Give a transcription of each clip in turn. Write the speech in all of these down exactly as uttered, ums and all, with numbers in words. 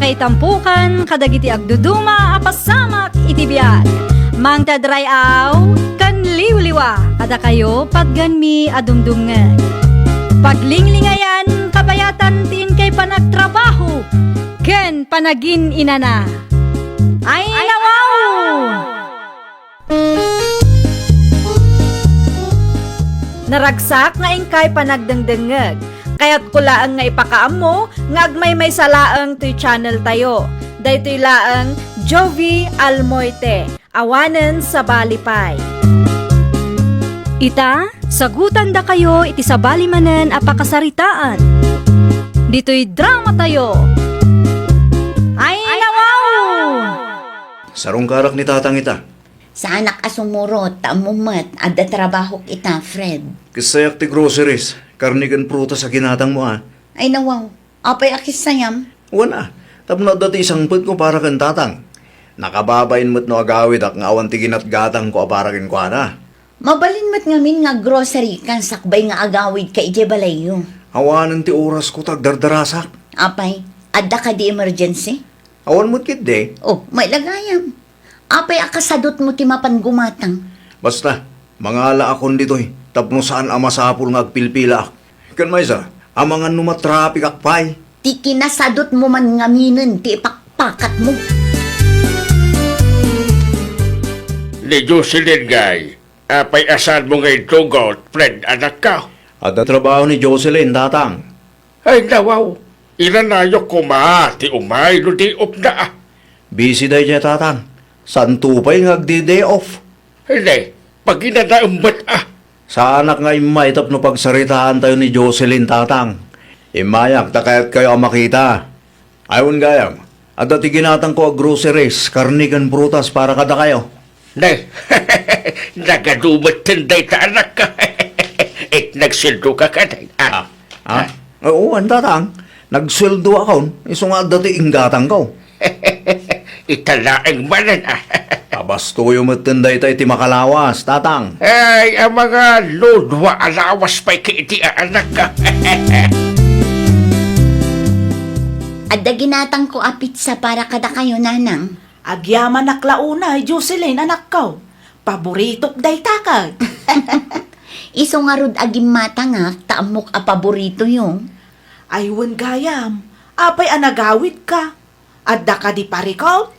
Itampukan kadagiti agduduma a pasamak iti biag. Mangted ray-aw ken liwliwa kadakayo patgenmi a dumdumngeg. Paglinglingayan, kabayatan ti inkay panagtrabaho ken panagin-inana. Ay, nawaw! Naragsak nga inkay panagdengdengngeg. Kayatko laeng nga ipakaammo nga agmaymaysa laeng toy channel tayo. Daytoy laeng Jovie Almoite, awanen sabali pay. Ita, sagutandakayo iti sabali manen a pakasaritaan. Ditoy drama tayo. Ay, nawaw! Sarungkarak ni Tatang ita. Saanak a sumurot, ta ammom met, adda trabahok ita, Fred. Kissayak ti groceries, karne ken prutas a ginatangmo, a. Ay, nawaw. Apay a kissayam? Wen, a. Tapno adda ti isangpetko para ken Tatang. Nakababain met no agawidak nga awan ti ginatgatangko a para kenkuana. Mabalin met ngamin nga aggrocery ka sakbay nga agawid ka idiay balayyo. Awanen ti orasko ta agdardarasak. Apay, adda kadi emergency? Awan met ketdi. Oh, mailagayam. Apay a kasadutmo ti mapan gumatang? Basta, mangalaakon ditoy tapno saan a masapul nga agpilpilaak. Ken maysa, amangan no matrapikak pay. Ti kinasadutmo man ngaminen ti ipakpakatmo. Ni Jocelyn ngay, apay a saanmo nga intugot, Fred, anakko? Adda trabaho ni Jocelyn, Tatang. Ay, nawaw. Inanayok koma ti umay no day off na, a. Busy daydiay, Tatang. Saanto pay nga agdi-day off. Ay, ne, paginanaem met, a. Saanak nga immay tapno pagsaritaantayo ni Jocelyn, Tatang. Immayak ta kayatkayo a makita. Ay, wen gayam, adda ti ginatangko a groceries, karne ken prutas para kadakayo. Ne, nagadu metten dayta, anakko. Et, nagsueldoka kadi, a? Ah, ah? Ah. Oo, wen, Tatang. Nagsueldoakon, isu nga adda ti inggatangko. Ita laeng manen, a. Abastoyo metten dayta iti makalawas, Tatang. Ay, amangan no dua a lawas pay ketdi, a, anakko. Adda ginatangko a pizza para kadakayo, Nanang. Agyamanak la unay, Jocelyn, anakko. Paboritok dayta ket. Isu ngarud a gimmatangak ta ammok a paboritoyo. Ay, wen gayam, apay a nagawidka? Adda kadi parikot?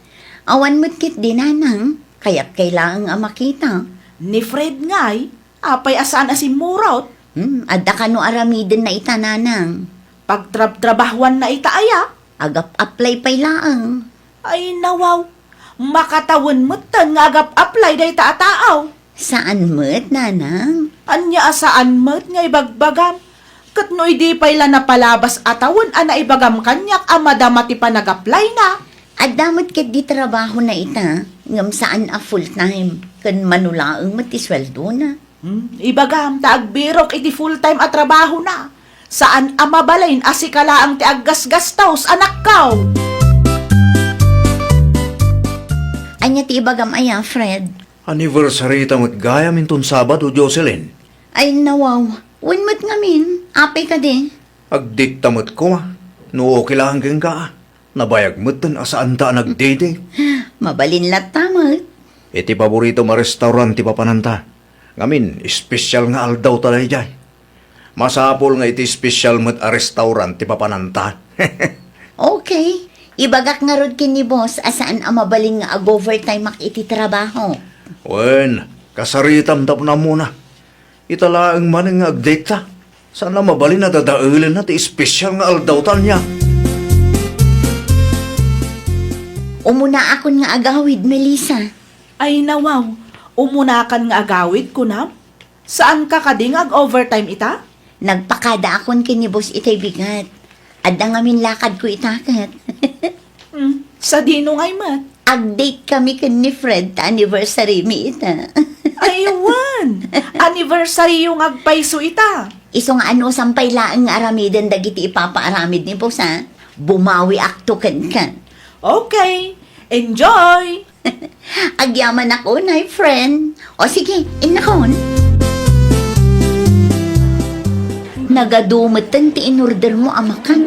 Awan met ketdi, Nanang. Kayatkay laeng a makita. Ni Fred ngay, apay a saan a simmurot? Hmm, adda kano aramidenna ita, Nanang? Pagtrabtrabahuanna ita aya? Agap-apply pay laeng. Ay, nawaw. Makatawen metten nga agap-apply dayta a tao. Saan met, Nanang? Ania a saan met nga ibagbagam? Ket no idi pay la napalabas a tawen a naibagam kaniak a madama ti panag-apply-na? Adda met ketdi trabahona ita, ngem saan a full-time, ken mano laeng met ti sueldona. Hmm, ibagam ta agbirok iti full-time a trabahona. Saan a mabalin a sika laeng ti aggasgastos, anakko! Ania ti ibagam aya, Fred? Anniversary ta met gayam inton Sabado, Jocelyn. Ay, nawaw. Wen met ngamin. Apay kadi? Agdate ta met koma. No okay laeng kenka, a. Nabayag metten a saanta a nagdate. Mabalin latta met. Iti paboritom a restaurant ti papananta. Ngamin, espesyal nga aldaw ta daydiay. Masapul nga iti espesyal met a restaurant ti papananta. Okay. Ibagak ngarud ken ni boss a saan a mabalin nga ag-overtime-ak iti trabaho. Wen, kasaritam tapno ammona. Ita laeng manen nga agdate ta. Saan a mabalin a dadaelenna ti espesyal nga aldaw ta ania. Umunaakon nga agawid, Melissa. Ay, nawaw. Umunakan nga agawid, kunam? Saanka kadi nga ag-overtime ita? Nagpakadaakon ken ni boss itay bigat. Adda ngamin lakadko ita ket. Hmm, sadino ngay met? Ag-date kami ken ni Fred ta anniversary mi ita. Ay, wen! Anniversary-yo nga agpayso ita. Isu nga anusam pay laeng nga aramiden dagiti ipapaaramid ni boss, a. Bumawiakto kenka. Okay. Enjoy! Agyamanak unay, friend. O sige, innakon. Nagadu metten ti inordermo a makan.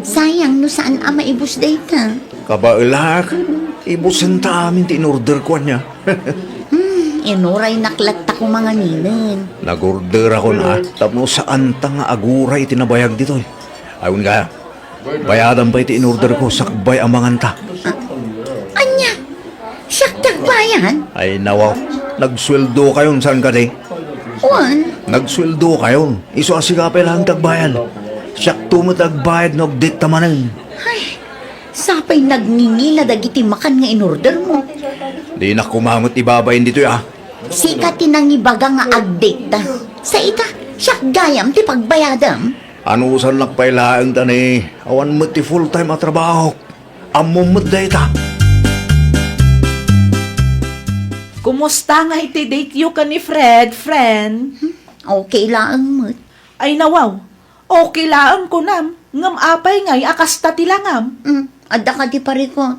Sayang no saan a maibus dayta. Kabaelak, ibusenta amin ti in-order ko ania. Hmm, inuray naklat ta kumanganinen. Nag-order ako na, tapno saan ta nga aguray ti nabayag ditoy. Aywan kaya, bayadan pay ti in-order ko, sakbay a manganta. Ah, ania? Siak ti agbayad? Ay, nawa, nagsueldo kayon, saan kadi? Wan. Nagsueldo kayon. Isu a sika pay laeng ti agbayad. Siakto met agbayad no agdate ta manen. Ay, sapay nagngingina dagiti makan nga in-order mo. Dinak koma met ibabain ditoy, ah. Sika ti nangibaga nga agdate ta. Sa ita, siak gayam ti pagbayadam. Anusannak pay laeng ta ni, awan met ti full-time a trabaho. Ammom met dayta. Kumusta ngay ti date yo ken ni Fred, friend? Hmm, okay laeng met. Ay, nawaw. Okay laeng kunam, ngem apay ngay a kasta ti langam? Hmm, adda kadi parikut?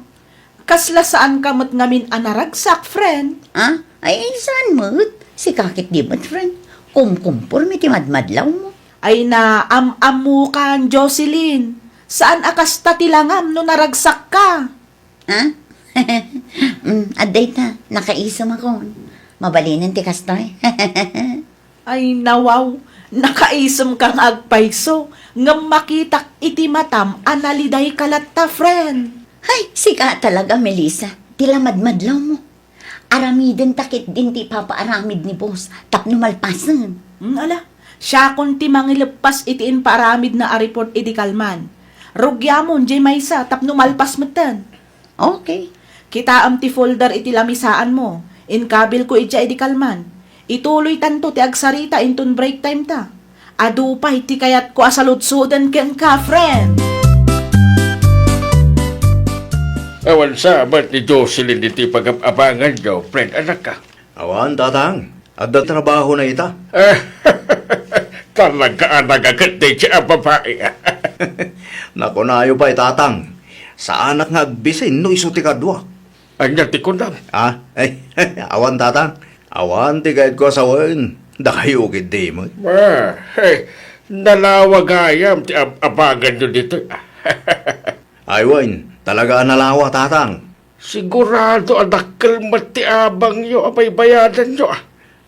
Kasla saanka met ngamin a naragsak, friend? Ah, ay, saan met? Sika ketdi met, friend. Kumkumporme ti madmadlawmo. Ay, naam-ammokan, Jocelyn. Saan a kasta ti langam no naragsakka? Ha? Mm, adda ita, nakaisem akon. Mabalinen ti kastoy. Ay, nawaw, nakaisemka nga agpayso, ngem makitak iti matam a nalidayka latta, friend. Hay, sika talaga, Melissa. Ti la madmadlawmo. Aramidenta ketdin ti ipapaaramid ni boss tapno malpasen. Hmm, ala, siakon ti mangileppas iti impaaramidna a report idi kalman. Rugiamon diay maysa tapno malpas metten. Okay. Kitaem ti folder iti lamisaanmo. Inkabilko idiay idi kalman. Ituloytanto ti agsarita inton break time ta. Adu pay ti kayatko a saludsoden kenka, friend. Awan sa met ni Jocelyn iti pagab-abanganyo, friend, anakka? Awan, tatang. Adda trabahona ita. Talaga a nagaket dayta a babai. Nakunayo pay, tatang. Saanak nga agbisin no isu ti kaduak. Ania ti kunam? Ah, ay, awan, tatang. Awan ti kayatko a sawen. Dakayo ketdi met. Ah, eh, nalawa gayam ti ab-abanganyo ditoy. Ay wen, talaga a nalawa, tatang. Sigurado a dakkel met ti abangyo a baybayadanyo, ah.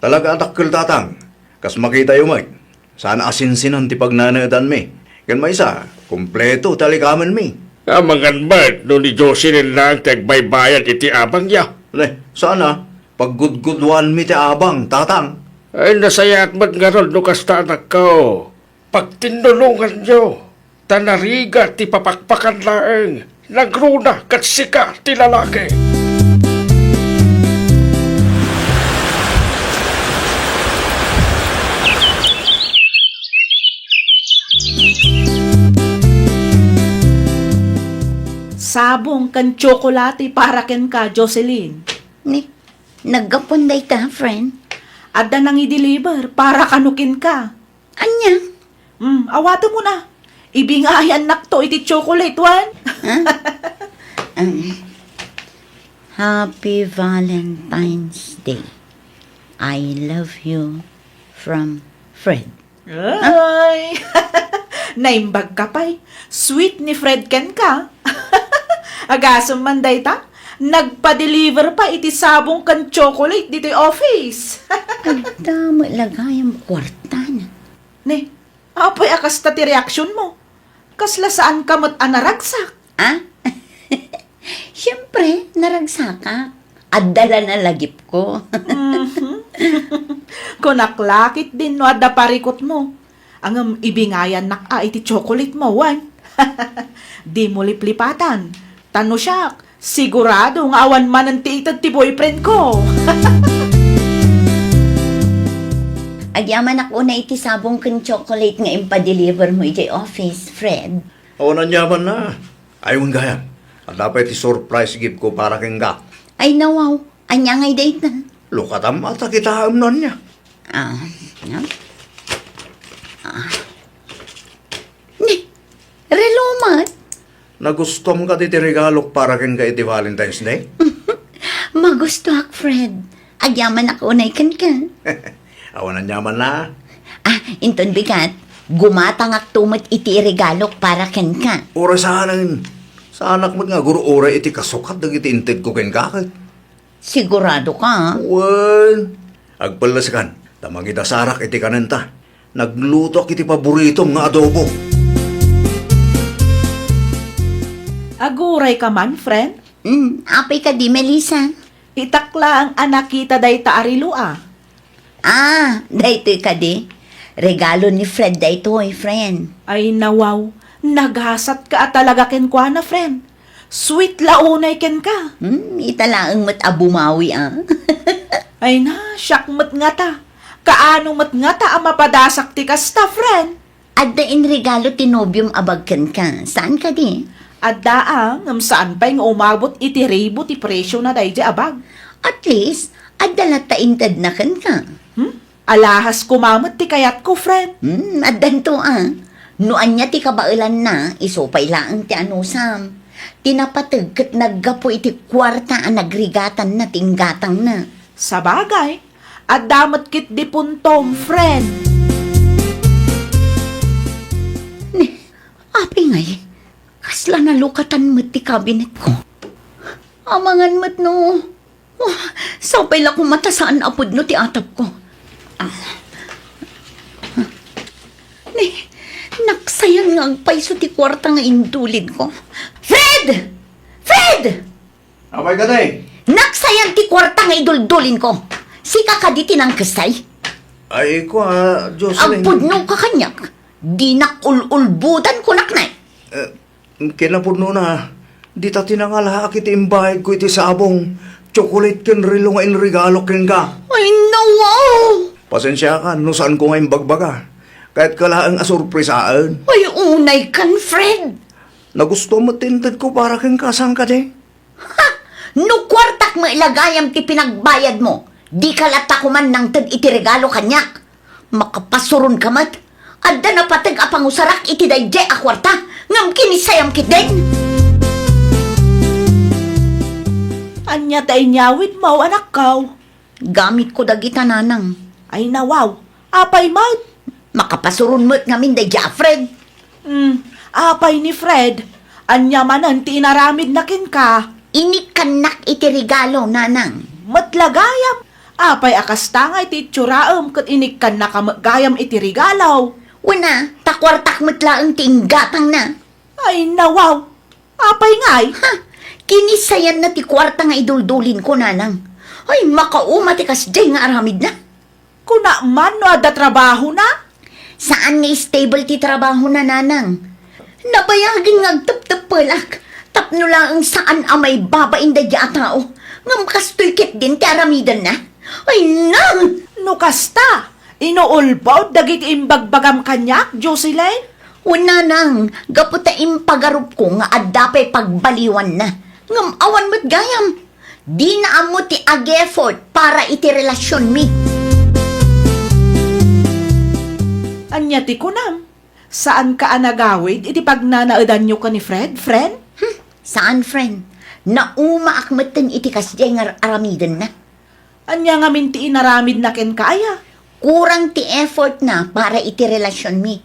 Talaga a dakkel, tatang. Kas makitayo met, saan a sinsinan ti pagnanaedanmi. Ken maysa, kompleto ti alikamenmi. Amangan met no ni Jocelyn laeng ti agbaybayad iti abangyo. Ne, saan a, paggudguduanmi ti abang, tatang. Ay, nasayaat met ngarud no kasta, anakko. Pagtinnulonganyo, ta narigat ti papakpakan laeng, nagruna ket sika ti lalaki. Sabong ken tsokolate para kenka, Jocelyn. Ni, naggapuan dayta, friend? Adda nangi-deliver para kano kenka. Ania? Hmm, awatem una. Ibingayannakto iti chocolate, wen? Ha? Um, Happy Valentine's Day. I love you from Fred. Ay! Naimbag ka pay. Sweet ni Fred kenka. Agasem man dayta, nagpa-deliver pa iti sabong ken chocolate ditoy office. Agdama la gayam kuartana. Ne, apay a kasta ti reaksionmo? Kasla saanka met a naragsak? Ah? Siempre, naragsakak. Adda la nalagipko. Mhm. Kunak la ketdin no adda parikutmo. Ngem ibingayannak a iti chocolate mo, wen? Dimo liplipatan. Ta no siak, sigurado nga awan manen ti ited ti boyfriend ko. Agyamanak unay iti sabong ken chocolate nga impa-deliver mo idiay office, Fred. Awan aniamanna. Ay, wen gayam. Adda pay ti surprise gift ko para kenka. Ay, nawaw. Ania ngay dayta? Lukatam a ta kitaem no ania. Ah, no? Ah. Ni, relo met? Nagustuam kadi ti regalok para kenka iti Valentine's Day? Magustuak, Fred. Agyamanak unay kenka. Awan aniamanna. Ah, inton bigat, Gumatangakto met iti iregalok para kenka. Uray saanen. Saanak met nga agur-uray iti kasukat dagiti intedko kenka ket. Siguradoka? Wen, agpellesekan, ta mangidasarak iti kanenta. Naglutoak iti paboritom nga adobo. Agurayka man, friend? Mm, apay kadi, Melissa? Itak laeng a nakita dayta a relo, a. Ah, daytoy kadi. Regalo ni Fred daytoy, friend. Ay, nawaw. Nagasatka a talaga kenkuana, friend. Sweet la unay kenka. Hmm, ita laeng met a bumawi, a. Ay na, siak met ngata. Kaano met ngata a mapadasak ti kasta, friend? Adda inregalo ti nobiom a bag kenka. Saan kadi? Adda, a, ngem saan pay nga umabot iti ribo ti presiona daydi a bag. At least, adda latta intedna kenka. Hmm? Alahas koma met ti kayatko, friend. Hmm, addanto, a. No ania ti kabaelanna, isu pay laeng ti anusam. Ti napateg ket naggapu iti kuarta a nagrigatanna ti inggatangna. Sabagay, adda met ketdi puntom, friend. Ni, apay ngay, kasla nalukatan met ti kabinetko. Amangan met no, oh, sapay la koma ta saan a pudno ti atapko. Ah. Ni, naksayan nga agpayso ti kuarta nga indulinko. Fred! Fred! Apay kadi? Naksayan ti kuarta nga iduldulinko. Sika kadi ti nangkestay? Ay, kua, Jocelyn. Agpudnoka kaniak. Dinak ul-ulbodan, kunak, nay. Eh, kinapudnona, dita ti nangalaak iti imbayadko iti sabong, tsokolate ken relo nga inregalo kenka. Ay, nawaw! Pasensiakan no saanko nga imbagbaga. Kayatka laeng a surprisaen. Ay, unaykan, Fred! Nagustuam met ti intedko para kenka, saan kadi? Ha! No kuartak met la gayam ti pinagbayadmo, dika latta koma nangted iti regalo kaniak. Makapasuronka met. Adda napateg a pangusarak iti daydiay a kuarta, ngem kinissayam ketdin. Ania ta inyawidmo, anakko? Gamitko dagita, nanang. Ay, nawaw. Apay met? Makapasuron met ngamin daydi a Fred. Hmm, apay ni Fred? Ania manen ti inaramidna kenka? Inikkannak iti regalo, nanang. Met la gayam? Apay a kasta nga iti itsoraem ket inikkannaka met gayam iti regalo? Wen a, ta kuartak met laeng ti inggatangna. Ay, nawaw! Apay ngay? Ha? Kinissayanna ti kuarta nga iduldulinko, nanang. Ay, makauma ti kasdiay nga aramidna. Kuna man no adda trabahona? Saan nga stable ti trabahona, nanang. Nabayagen nga agtepteppelak tapno laeng saan a maibabain daydi a tao. Ngem kastoy ketdin ti aramidenna. Ay, nang! No kasta, inuulbod dagiti imbagbagam kaniak, Jocelyn? Wen, nanang, gapu ta impagarupko nga adda pay pagbaliwanna. Ngem awan met gayam. Dina ammo ti ag-effort para iti relasionmi. Ania ti kunam? Saanka a nagawid iti pagnanaedanyo ken ni Fred, friend? Hmm, saan, friend. Naumaak metten iti kasdiay nga ar-, aramidenna. Ania ngamin ti inaramidna kenka aya? Kurang ti effortna para iti relasionmi.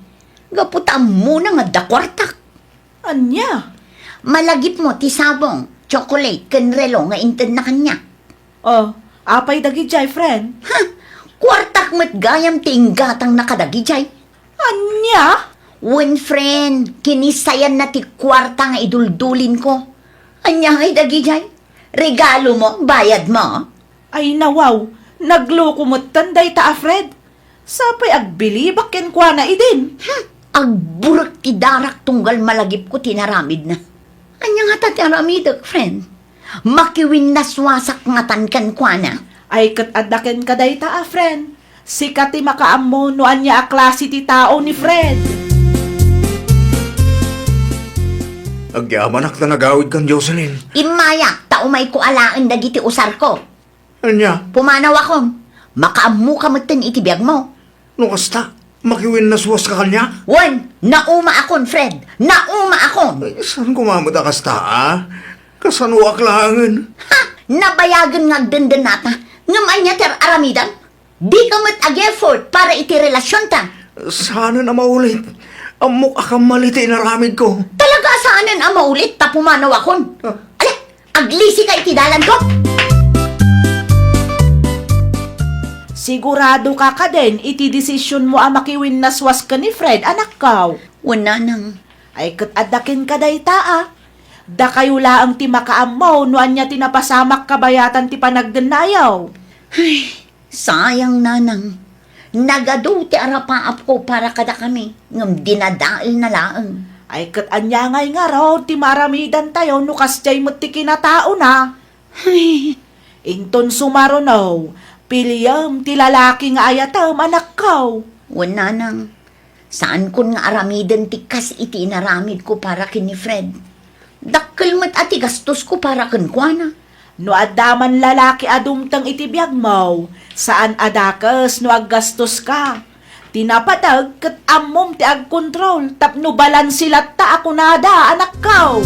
Gapu ta ammona nga adda kuartak. Ania? Malagipmo ti sabong, tsokolate, ken relo nga intedna kaniak. Oh, apay dagidiay, friend? Ha? Kuartak met gayam ti inggatangna kadagidiay. Ania? Wen, friend, kinissayanna ti kuarta nga iduldulinko. Ania ngay dagidiay? Regalomo, bayadmo? Ay, nawaw, nagloko metten dayta a Fred. Sapay agbilibak kenkuana idin. Hmm, agburek ti darak tunggal malagipko ti inaramidna. Ania ngata ti aramidek, friend? Makiwinnaswasak ngatan kenkuana. Ay, ket adda kenka dayta a friend. Sika ti makaammo no ania a klase ti tao ni Fred. Agyamanak ta nagawidkan, Jocelyn. Immayak ta umayko alaen dagiti usarko. Ania? Pumanaw akon. Makaammoka metten iti biagmo. No kasta, makiwinnaswaska kaniak? Wen, naumaakon, Fred. Naumaakon. Ay, saan koma met a kasta, a? Kasanoak laengen? Ha? Nabayagen nga agdendennata. Ngem ania ti ar-aramidem? Dika met ag-effort para iti relasionta. Saanen a maulit. Ammok a kamali ti inaramidko. Talaga a saanen a maulit ta pumanawakon. Ah. Ala, aglisika iti dalanko! Sigurado ka kadin iti desisionmo a makiwinnaswas ken ni Fred, anakko? Wen, nanang. Ay, ket adda kenka dayta, a. Dakayo laeng ti makaammo no ania ti napasamak kabayatan ti panagdennayo. Ay, sayang, nanang. Nagadu ti arapaapko para kadakami, ngem dinadaelna laeng. Ay, ket ania ngay ngarud ti maaramidantayo no kasdiay met ti kinataona? Ay. Inton sumaruno, piliem ti lalaki nga ayatem, anakko. Wen, nanang. Saankon nga aramiden ti kas iti inaramidko para ken ni Fred. Dakkel met a ti gastosko para kenkuana. No adda man lalaki a dumteng iti biagmo, saan a dakes no aggastoska. Ti napateg ket ammom ti agkontrol tapno balanse latta a kunada, anakko.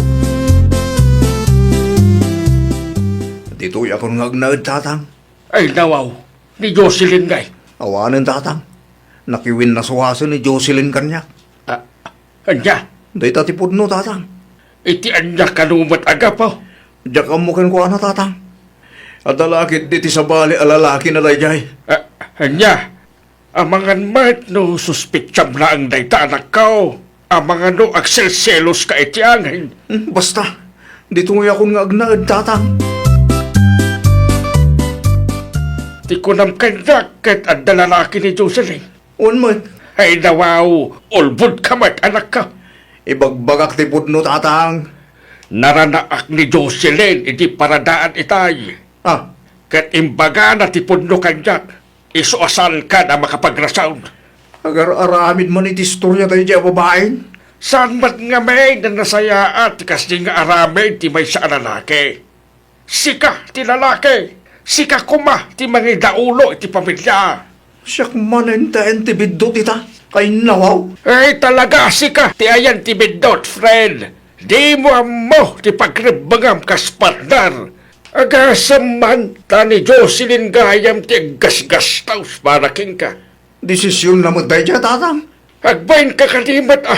Ditoyakon nga agnaed, tatang. Ay, nawaw, ni Jocelyn ngay. Awanen, tatang. Nakiwinnaswasen ni Jocelyn kaniak. Ah, ania? Dayta ti pudno, tatang. Iti ania kano met a gapu? Diak ammo kenkuana, tatang. Adda la ketdi ti sabali a lalakina daydiay. Ah, ania? Amangan met no suspetsam laeng dayta, anakko. Amangan no agselseloska iti angin. Hmm, basta. Ditoyakon nga agnaed, tatang. Ti kunam kaniak ket adda lalaki ni Jocelyn. Wen met. Ay, nawaw, ulbodka met, anakko. Ibagbagak ti pudno, tatang. Naranaak ni Jocelyn idi paradaan itay. Ah. Ket imbagana ti pudno kaniak. Isu a saankan a makapagrason. Agar-aramid man iti istoria daydiay a babaen. Saan met ngamin a nasayaat ti kasdi nga aramid ti maysa a lalaki? Sika ti lalaki. Sika koma ti mangidaulo iti pamilia. Siak manen ti ayan ti biddut ita. Ay, nawaw. Ay, talaga, sika ti ayan ti biddut, friend. Dimo ammo ti pagrebbengam kas partner. Agasem man, ta ni Jocelyn gayam ti aggasgastos para kenka. Desisionna met daydiay, tatang. Agbainka kadi met, a.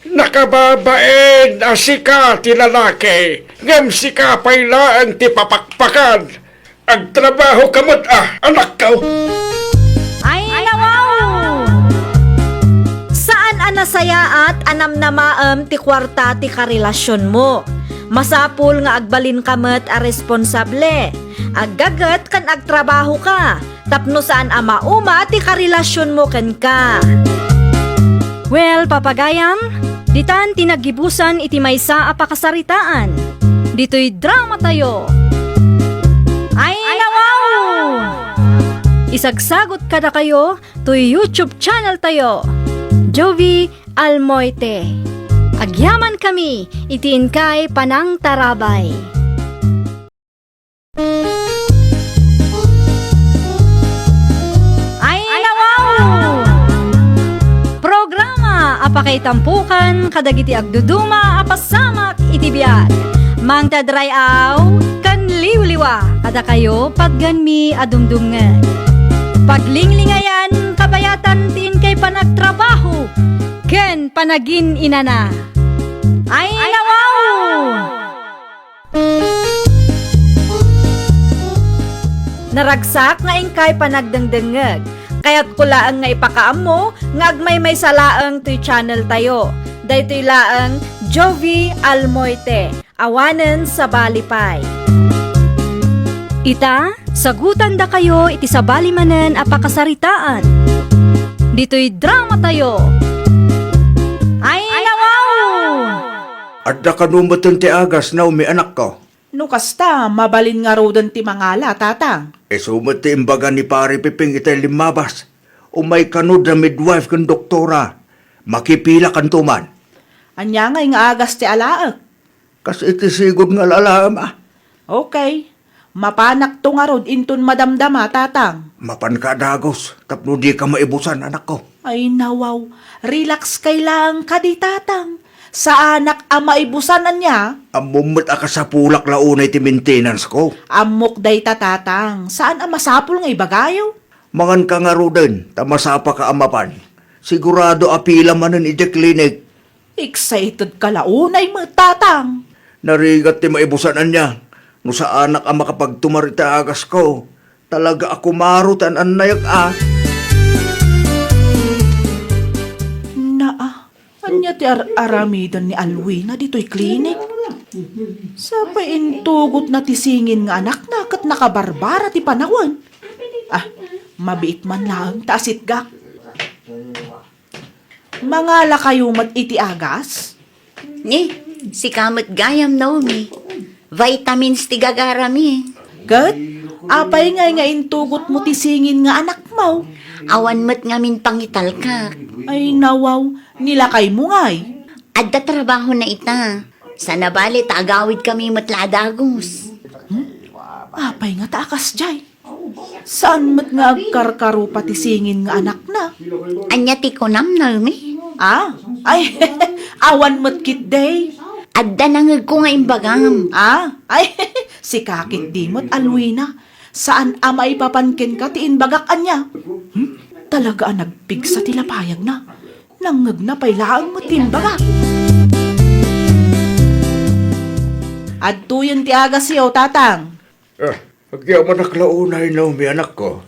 Nakababain a sika ti lalaki, ngem sika pay laeng ti papakpakan. Agtrabahoka met, a, anakko. Ay, nawaw! Saan a nasayaat a namnamaem ti kuarta ti karelasionmo. Masapul nga agbalinka met a responsable. Aggaget ken agtrabahoka tapno saan a mauma ti karelasionmo kenka. Well, papagayam, ditan ti naggibusan iti maysa a pakasaritaan. Ditoy dramatayo. Ay, nawaw! Isagsagot kadakayo toy YouTube channel tayo, Jovie Almoite. Agyamankami iti inkay panangtarabay. Ay, nawaw! Programa a pakaitampokan kadagiti agduduma a pasamak iti biag. Mangted ray-aw ken liwliwa kadakayo patgenmi a dumdumngeg. Paglinglingayan kabayatan ti inkay panagtrabaho ken panagin-inana. Ay, nawaw! Naragsak nga inkay panagdengdengngeg. Kayatko laeng nga ipakaammo nga agmaymaysa laeng toy channel tayo. Daytoy laeng Jovie Almoite, awanen sabali pay. Ita, sagutandakayo iti sabali manen a pakasaritaan. Ditoy dramatayo. Ay, nawaw! Adda kano metten ti agas, Naomi, anakko? No kasta, mabalin ngaruden ti mangala, tatang. Isu met ti imbaga ni Pare Piping itay limmabas. Umay kano da midwife ken doktora. Makipilakanto man. Ania ngay nga agas ti alaek? Kas iti sigud nga alaem, a. Okay. Mapanakto ngarud inton madamdama, tatang. Mapanka a dagus tapno dika maibusan, anakko. Ay, nawaw. Relax kay laeng kadi, tatang. Saanak a maibusan ania? Ammom met a kasapulak la unay ti maintenance ko. Ammok dayta, tatang. Saan a masapul nga ibagayo? Manganka ngaruden, ta masapaka a mapan. Sigurado a pila manen idiay klinik. Excited ka la unay met, Tatang. Narigat ti maibusan ania. No saanak a makapagtumar iti agasko, talaga a kumaro ti an-annayag a. Naa, ania ti ar-aramiden ni Alwina ditoy klinik? Sapay intugotna ti singin nga anakna ket nakabarbara ti panawen. Ah, mabiit man laeng ta asitgak. Mangalakayo met iti agas? Ni, sika met gayam, Naomi. Vitamins ti gagarami. Ket, apay ngay nga intugotmo ti singin nga anakmo? Awan met ngamin pangitalkak. Ay, nawaw, nilakaymo ngay. Adda trabahona ita. Sana bale ta agawidkami met la a dagus. Hmm? Apay nga ta a kasdiay? Saan met nga agkarkarupa ti singin nga anakna? Ania ti kunam, Naomi? Ah, ay, awan met ketdi. Adda nangegko nga imbagam. Ah, ay, sika ketdi met, Alwina. Saan a maipapan kenka ti imbagak ania? Hmm? Talaga a nagpigsa ti lapayagna. Nangngegna pay laeng met ti imbagak. Adtoyen ti agasyo, Tatang. Ah, agyamanak la unay, Naomi, anakko.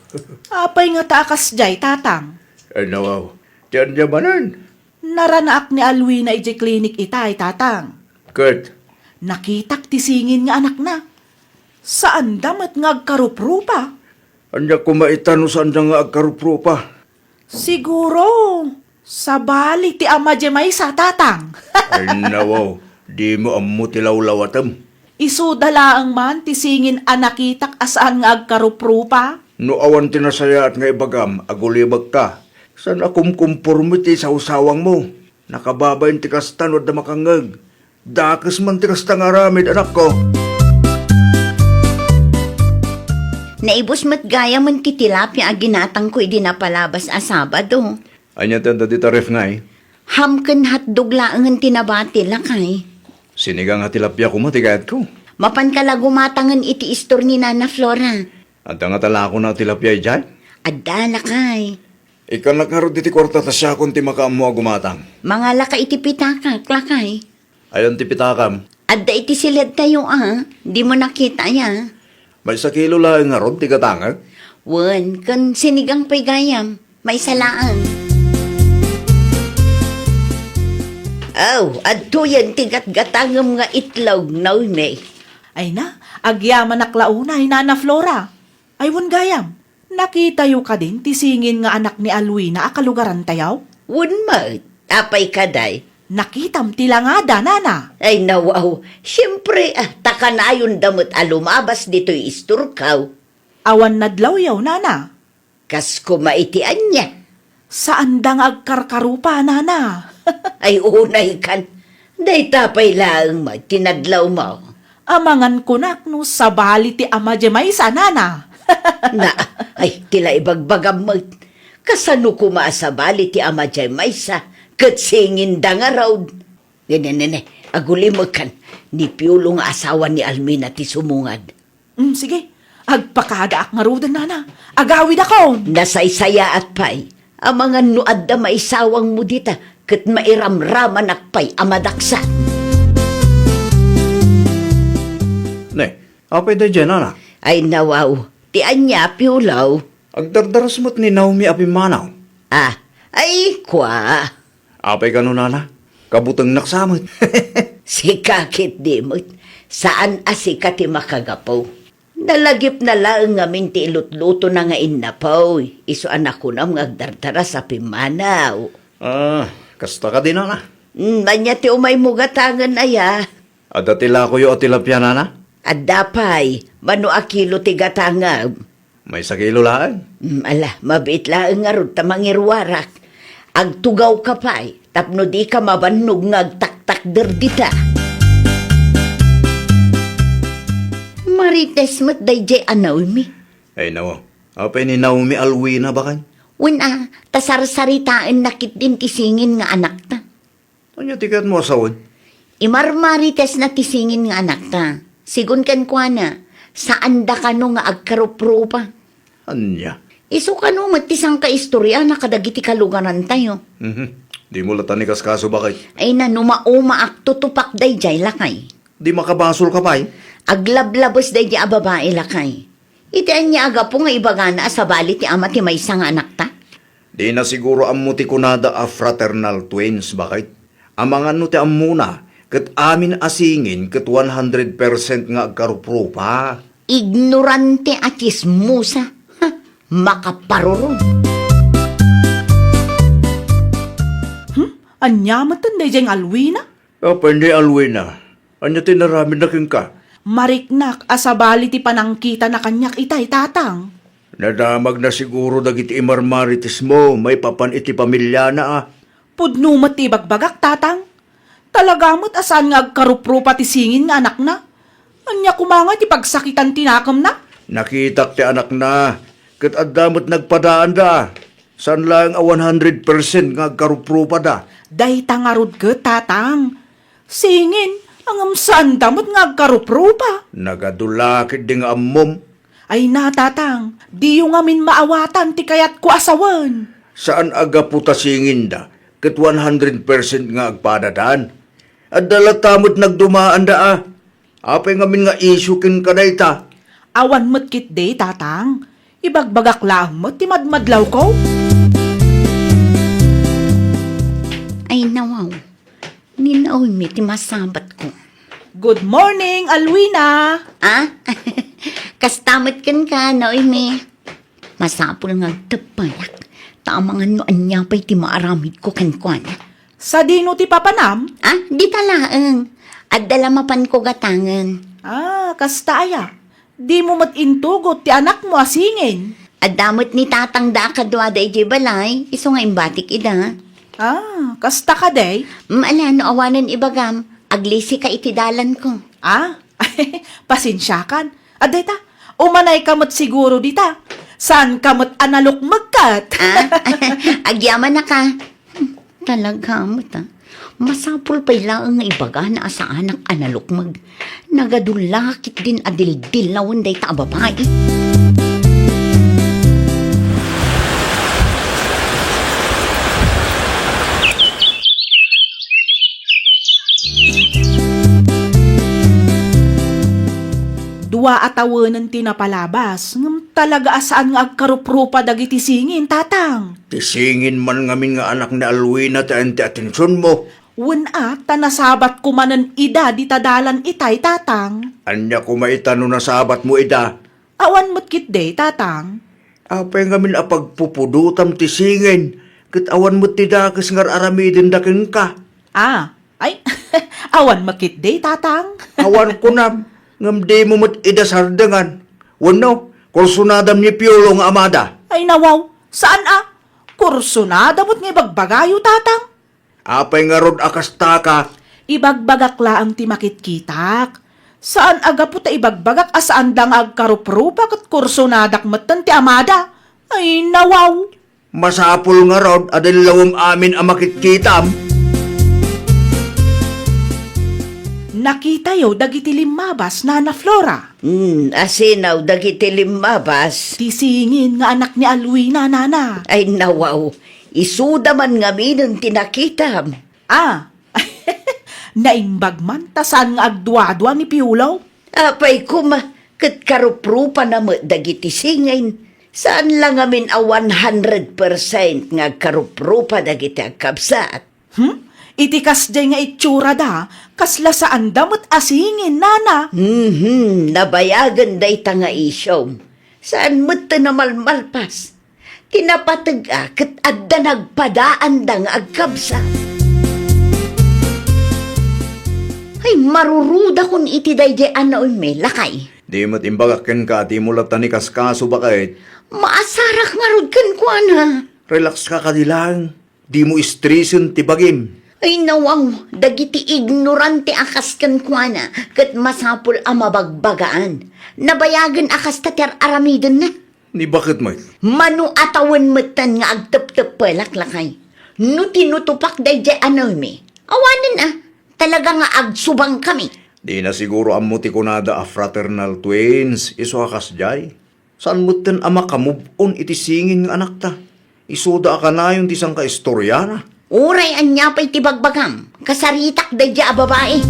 Apay nga ta a kasdiay, Tatang? Ay, nawaw. Ti ania manen? Naranaak ni Alwina idiay klinik itay, Tatang. Ket? Nakitak ti singin nga anakna. Saanda met nga agkaruprupa. Ania koma ita no saanda nga agkaruprupa? Siguro, sabali ti ama diay maysa, Tatang. Ay, nawaw, dimo ammo ti lawlawatem. Isuda laeng man ti singin a nakitak a saan nga agkaruprupa. No awan ti nasayaat nga ibagam, agulimekka. Saan a kumkumporme ti sawsawangmo. Nakababain ti kasta no adda makangngeg. Dakes man ti kasta nga aramid, anakko. Naibus met gayamen ti tilapia a ginatangko idi napalabas a Sabado. Ania ti adda dita ref ngay? Ham ken hotdog laengen ti nabati, lakay. Sinigang a tilapia koma ti kayatko. Mapanka la gumatangen iti istor ni Nana Flora. Adda ngata lakona a tilapia idiay? Adda, lakay. Ikkanak ngarud iti kuarta ta siakon ti makaammo a gumatang. Mangalaka iti pitakak, lakay. Ayan ti pitakam? Adda iti siledtayo a, dimo nakita aya? Maysa kilo laeng ngarud ti gatangek? Wen, ken sinigang pay gayam, maysa laeng. Aw, adtoyen ti gatgatangem nga itlog, Naomi. Ay na, agyamanak la unay, Nana Flora. Ay wen gayam, nakitayo kadin ti singin nga anak ni Alwina a kalugarantayo? Wen met, apay kadi? Nakitam ti langada, nana. Ay, nawaw, siempre, ah, ta kanayonda met a lumabas ditoy istorkaw. Awan nadlawyo, nana. Kas koma iti ania? Saanda nga agkarkarupa, nana. Ay, unay kan. Dayta pay laeng met ti nadlawmo. Amangan kunak no sabali ti ama diay maysa, nana. Na, ay, ti la ibagbagam met. Kasano koma a sabali ti ama diay maysa, ket singinda ngarud? Nene, nene, agulimekan. Ni Piolo nga asawa ni Almina ti sumungad. Mm, sige. Agpakadaak ngaruden, nana. Agawidakon. Nasaysayaat pay. Amangan no adda maisawangmo dita, ket mairamramanak pay a madaksan. Ne, apay daydiay, nana? Ay, nawaw. Ti ania, Piolo? Agdardaras met ni Naomi a pimmanaw. Ah, ay, kua. Apay kano, nana? Kabutengnak sa met. Sika ketdi met. Saan a sika ti makagapu. Nalagipna laeng ngamin ti ilutlutona nga innapoy. Isu a nakunam nga agdardaras a pimmanaw. Ah, kasta kadi, nana? Mm, ania ti umaymo gatangen aya? Adda ti lakoyo a tilapia, nana? Adda pay, mano a kilo ti gatangem? Maysa kilo laeng. Mm, ala, mabiit laeng ngarud ta mangiruarak. Agtugawka pay, tapno dika mabannog nga agtaktakder dita. Marites met daydiay a Naomi. Ay, nawa. Apay ni Naomi Alwina, baken? Wen a, ta sarsaritaenna ketdin ti singin nga anakta. Ania ti kayatmo a sawen? Imarmaritesna ti singin nga anakta. Sigun kenkuana, saanda kano nga agkaruprupa. Ania? Isu kano met ti sangkaistoryana kadagiti kalugarantayo. Mhm. Dimo latta ni kaskaso, baket. Ay, no maumaak, tutupak daydiay, lakay. Di makabasolka pay? Aglablabes daydiay a babai, lakay. Iti ania a gapu nga ibagana a sabali ti ama ti maysa nga anakta? Dina siguro ammo ti kunada a fraternal twins, baket. Amangan no ti ammona, ket amin a singin ket one hundred percent nga agkaruprupa. Ignorante a tsismosa. Ha, makaparurong. Hmm? Ania met daydiay nga Alwina? Apay ni Alwina? Ania ti inaramidna kenka? Mariknak a sabali ti panangkitana kaniak itay, Tatang. Nadamagna siguro dagiti imarmarites mo maipapan iti pamiliana, a. Pudno met ti ibagbagak, Tatang. Talaga met a saan nga agkaruprupa ti singin nga anakna. Ania koma ngay ti pagsakitan ti nakemna? Nakitak ti anakna, ket adda met nagpadaanda. Saan laeng a one hundred percent nga agkaruprupada. Dayta ngarud ket, Tatang. Singin, ngem saanda met nga agkaruprupa. Nagadu la ketdi nga ammom. Ay na, Tatang, diyo ngamin maawatan ti kayatko a sawen. Saan a gapu ta singinda ket one hundred percent nga agpadadan? Adda latta met nagdumaanda, a. Apay ngamin nga isyu kenka dayta? Awan met ketdi, Tatang. Ibagbagak laeng met ti madmadlawko. Ay, nawaw. Ni Naomi ti masabatko. Good morning, Alwina! Ah? Kasta met kenka, Naomi. Masapul nga agteppayak. Ta amangan no ania pay ti maaramidko kenkuana. Sadino ti papanam? Ah, dita laeng. Adda la mapanko gatangen. Ah, kasta aya. Dimo met intugot ti anakmo a singin? Adda met ni tatangda a kaduada idiay balay, isu nga imbatik ida. Ah, kasta kadi? Mm, ala no awanen ibagam, aglisika iti dalanko. Ah, pasensiakan. Adda ita, umanayka met siguro dita. Saanka met a nalukmeg ket? Ah, agyamanaka. Hmm, talaga met, ah. Masapul pay laeng nga ibagana a saanak a nalukmeg. Nagadu la ketdin a dildillawen dayta a babai. Dua a tawenen ti napalabas, ngem talaga a saan nga agkaruprupa dagiti singin, Tatang. Ti singin man ngamin nga anak ni Alwina ti ayan ti atensionmo. Wen a, ta nasabatko manen ida dita dalan itay, Tatang. Ania koma ita no nasabatmo ida? Awan met ketdi, Tatang. Apay ngamin a pagpupudotam ti singin, ket awan met ti dakes nga ar-aramidenda kenka? Ah, ay, awan met ketdi, Tatang. Awan kunam, ngem dimo met ida sardengan. Wenno, kursunadam ni Piolo nga amada. Ay, nawaw, saan a? Kursunada met nga ibagbagayo, Tatang. Apay ngarud a kastaka? Ibagbagak laeng ti makitkitak. Saan a gapu ta ibagbagak a saanda nga agkaruprupa ket kursunadak metten ti amada. Ay, nawaw! Masapul ngarud a dillawem amin a makitkitam. Nakitayo dagiti limmabas, Nana Flora. Hmm, asinaw dagiti limmabas? Ti singin nga anak ni Alwina, Nana. Ay, nawaw. Isuda man ngaminen ti nakitam. Ah, naimbag man ta saan nga agduadua ni Piolo? Apay koma, ket karuprupana met dagiti singin. Saan la ngamin a one hundred percent nga agkaruprupa dagiti agkabsat. Hmm? Iti kasdiay nga itsurada, kasla saanda met a singin, Nana. Mhm, nabayagen dayta nga isyom. Saan met ti namalmalpas. Ti napateg-a ket adda nagpadaanda nga agkabsat. Ay, marurudakon iti daydiay a Naomi, lakay. Di met imbagak kenka a dimo latta ni kaskaso, baket. Maasarak ngarud kenkuana. Relax ka kadi laeng. Dimo istresen ti bagim. Ay, nawaw, dagiti ignorante a kas kenkuana, ket masapul a mabagbagaan. Nabayagen a kasta ti ar-aramidenna. Ni baket met? Mano a tawen metten nga agtepteppelak, lakay. No tinutupak daydiay a Naomi, awanen a, talaga nga agsubangkami. Dina siguro ammo ti kunada a fraternal twins, isu a kasdiay. Saan metten a makamove-on iti singin nga anakta? Isuda a kanayon ti sangkaistoriana. Uray ania pay ti bagbagam, kasaritak daydiay a babai.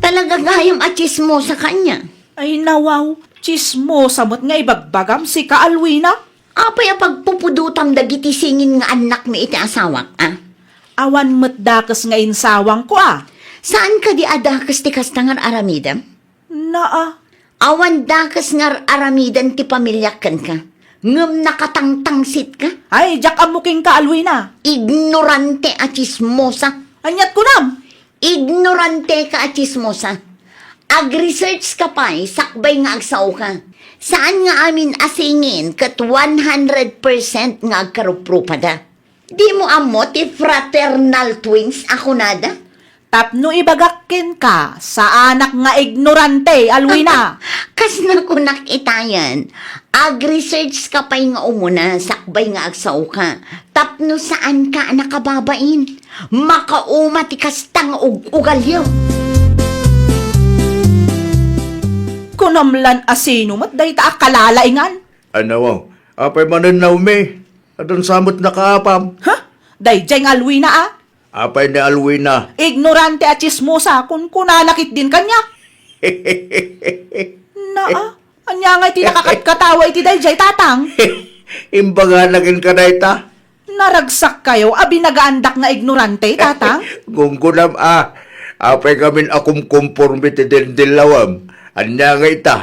Talaga gayam a tsismosa ka ania? Ay, nawaw, tsismosa met nga ibagbagam, sika, Alwina. Apay a pagpupudotam dagiti singin nga annakmi iti asawak, a? Awan met dakes nga insawangko, a? Saan kadi a dakes ti kasta nga ar-aramidem? Naa. Awan dakes nga ar-aramiden ti pamiliak kenka, ngem nakatangtangsitka. Ay, diak ammo kenka, Alwina. Ignorante a tsismosa. Aniat kunam? Ignorante ka a tsismosa. Ag-research ka pay sakbay nga agsaoka. Saan nga amin a singin ket one hundred percent nga agkaruprupada? Dimo ammo ti fraternal twins a kunada? Tapno ibagak kenka, saanak nga ignorante, Alwina. Kas nakunak itayen, ag-research ka pay nga umuna sakbay nga agsaoka. Tapno saanka a nakababain, makauma ti kasta nga ug-ugalyo. Kunam lan a sino met dayta a kalalaingan? Anaw, apay manen, Naomi? Adun sa met nakaapam? Ha? Daydiay nga Alwina, a? Apay ni Alwina? Ignorante a tsismosa, kunkunana ketdin kaniak. Naa, ania ngay ti nakakatkatawa iti daydiay, tatang? Imbagana kenka dayta? Naragsakkayo a binagaandak nga ignorante, tatang? Gunggunam a, apay ngamin a kumkumporme ti dindillawem? Ania nga ita?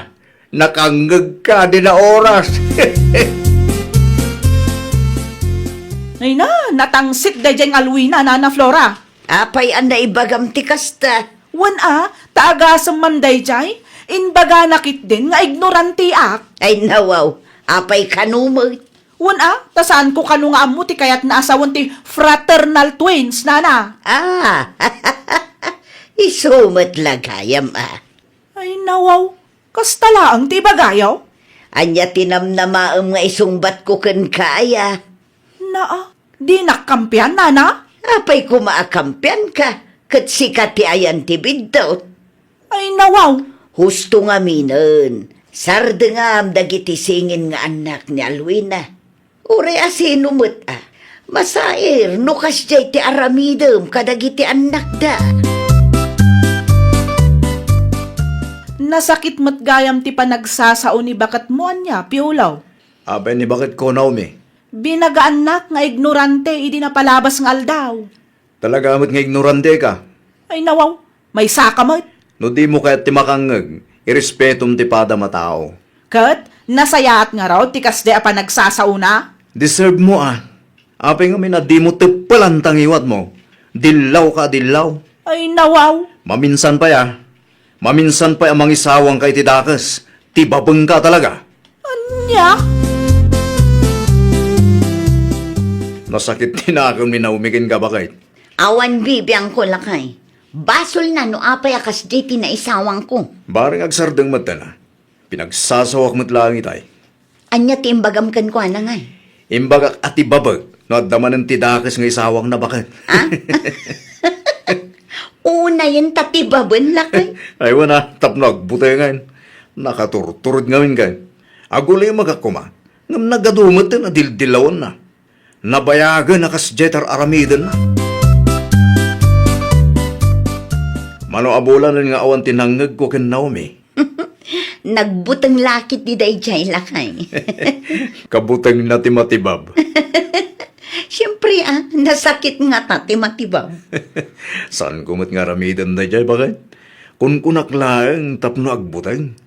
Nakangngegka dina oras. Ay na, natangsit daydiay nga Alwina, Nana Flora. Apay a naibagam ti kasta? Wen a, ta agasem man daydiay, imbagana ketdin nga ignoranteak. Ay nawaw, apay kano met? Wen a, ta saanko kano nga ammo ti kayatna a sawen ti fraternal twins, Nana. Ah, isu met la gayam a. Ay nawaw, kasta laeng ti ibagayo? Ania ti namnamaem nga isungbatko kenka aya? Naa, dinak kampian, Nana? Apay koma a kampianka, ket sika ti ayan ti biddut. Ay nawaw. Husto ngaminen, sardengam dagiti singin nga annak ni Alwina. Uray a sino met a, masair no kasdiay ti aramidem kadagiti annakda. Nasakit met gayam ti panagsasao ni baketmo ania, Piolo? Apay ni baketko, Naomi? Binagaannak nga ignorante idi napalabas nga aldaw. Talaga met nga ignorante ka. Ay nawaw, maysaka met. No dimo kayat ti makangngeg, irespetom ti padam a tao. Ket nasayaat ngarud ti kasdi a panagsasaona? Deserve mo a. Apay ngamin a dimo teppelan ta ngiwatmo? Dillaw ka a dillaw. Ay nawaw. Maminsan pay a. Maminsan pay a mangisawangka iti dakes. Tibabengka talaga. Ania? Nasakit ti nakem ni Naomi kenka, baket. Awan bibiangko, lakay. Basolna no apay a kasdi ti naisawangko. Bareng agsardeng met a. Pinagsasawak met laeng itay. Ania ti imbagam kenkuana ngay? Imbagak a tibabek no adda manen ti dakes nga isawangna, baket. Ha? Unayen ta tibaben, lakay. Ay, wen a, tapno agbutengen. Nakaturturod ngamin kay. Agulimagak koma. Ngem nagadu met a dildilawenna. Nabayagen a kasdiay ti ar-aramidenna. Mano a bulanen nga awan ti nangngegko ken Naomi? Nagbuteng la ketdi daydiay, lakay. Kabutengna ti matibab. Siempre, a, nasakit ngata ti matibab. Saanko met nga aramiden daydiay, baket? Kunkunak laeng tapno agbuteng.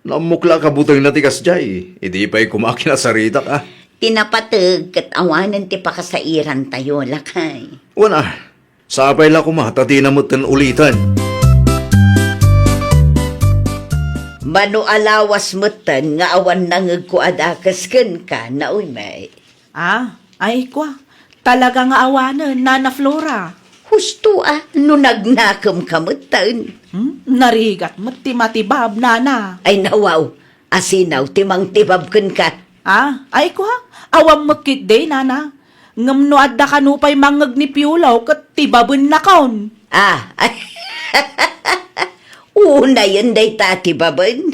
Naammok la a kabutengna ti kasdiay, idi pay koma kinasaritak, a. Ti napateg ket awanen ti pakasairantayo, lakay. Wen a, sapay la koma ta dina metten uliten. Mano a lawas metten nga awan nangngegko a dakes kenka, Naomi. Ah, ay kua, talaga nga awanen, Nana Flora. Husto a, no nagnakemka metten. Hmm? Narigat met ti matibab, Nana. Ay nawaw, asinaw ti mangtibab kenka. Ah, ay kua, awan met ketdi, Nana. Ngem no adda kano pay mangngeg ni Piolo ket tibabennakon. Ah, ay. Unayen dayta ti baben.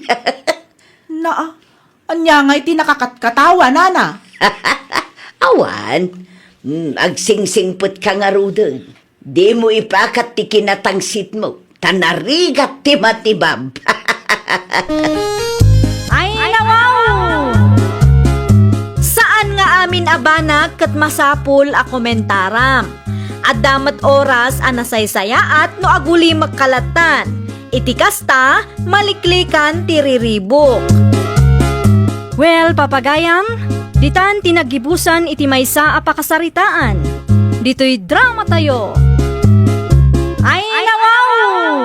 Naa, ania ngay ti nakakatkatawa, nana? Awan. Mm, agsingsingpet ka ngaruden. Dimo ipakat ti kinatangsitmo, ta narigat ti matibab. Ay, nawaw! Saan nga amin a banag ket masapul a komentaram. Adda met oras a nasaysayaat no agulimek kalatan. Iti kasta, maliklikan ti riribuk. Well, papagayam, ditan ti naggibusan iti maysa a pakasaritaan. Ditoy dramatayo. Ay, nawaw!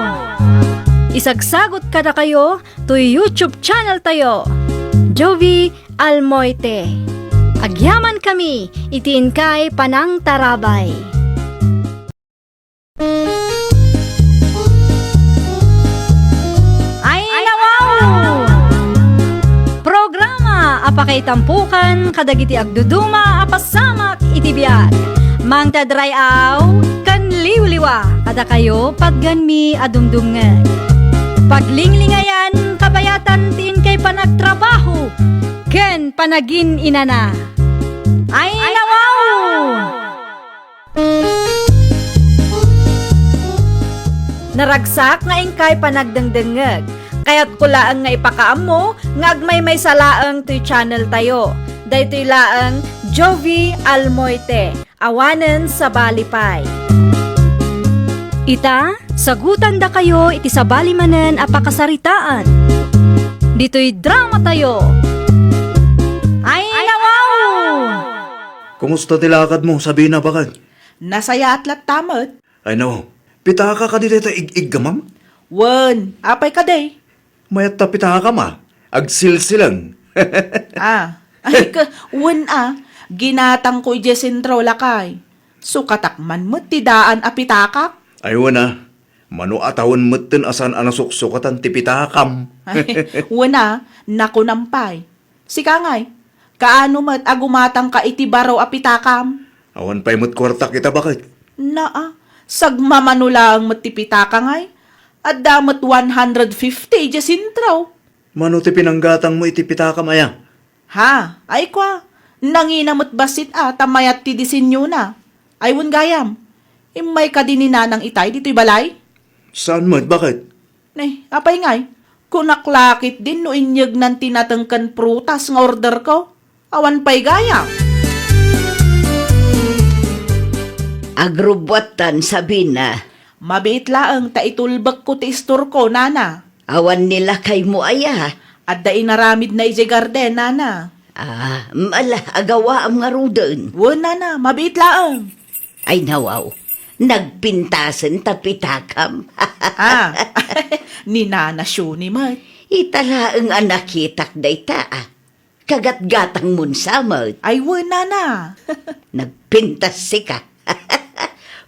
Isagsagot kadakayo toy YouTube channel tayo, Jovi Almoite. Agyaman kami iti inkay panangtarabay. Ay, nawaw! Programa a pakaitampukan kadagiti agduduma a pasamak iti biag. Mangted ray-aw ken liwliwa kadakayo patgenmi a dumdumngeg. Paglinglingayan, kabayatan ti inkay panagtrabaho ken panagin-inana. Ay, nawaw! Naragsak nga inkay panagdengdengngeg. Kayatko laeng nga ipakaammo nga agmaymaysa laeng toy channel tayo. Daytoy laeng Jovi Almoite, awanen sabali pay. Ita, sagutandakayo iti sabali manen a pakasaritaan. Ditoy dramatayo. Ay, nawaw! Kumusta ti lakadmo, Sabina, baket? Nasayaat latta met. Ay, no. Pitaka kadi dayta ig-iggamam? Wen, apay kadi? Mayat ta pitakam a. Agsilsilang. Ah. Ay, ka, wen a. Ginatangko idiay sentro, lakay. Sukatak man met ti daan a pitakak. Ay, wen a. Mano a tawen metten a saan a nasuksukatan ti pitakam. Ay, wen a. Nakunam pay. Sika ngay, kaano met a gumatangka iti baro a pitakam? Awan pay met kuartak ita, baket. Naa, sagmamano laeng met ti pitaka ngay. Adda met one hundred fifty idiay sentro. Mano ti pinanggatangmo iti pitakam aya? Ha, ay kua, nangina met bassit a ta mayat ti disenyona. Ay wen gayam, immay kadi ni Nanang itay ditoy balay? Saan met, baket? Nay, apay ngay? Kunak la ketdin no inyegnan ti nateng ken prutas nga orderko. Awan pay gayam. Agrubbuattan, Sabina. Mabiit laeng ta itulbekko ti istorko, nana. Awan ni lakaymo aya? Adda inaramidna idiay garden, nana. Ah, mm, ala, agawaam ngaruden. Wen, nana, mabiit laeng. Ay, nawaw, nagpintasen ta pitakam. Ah, ni Nana Shuni met. Ita laeng a nakitak dayta, ah. Kagatgatangmon sa met. Ay, wen, nana. Nagpintas sika.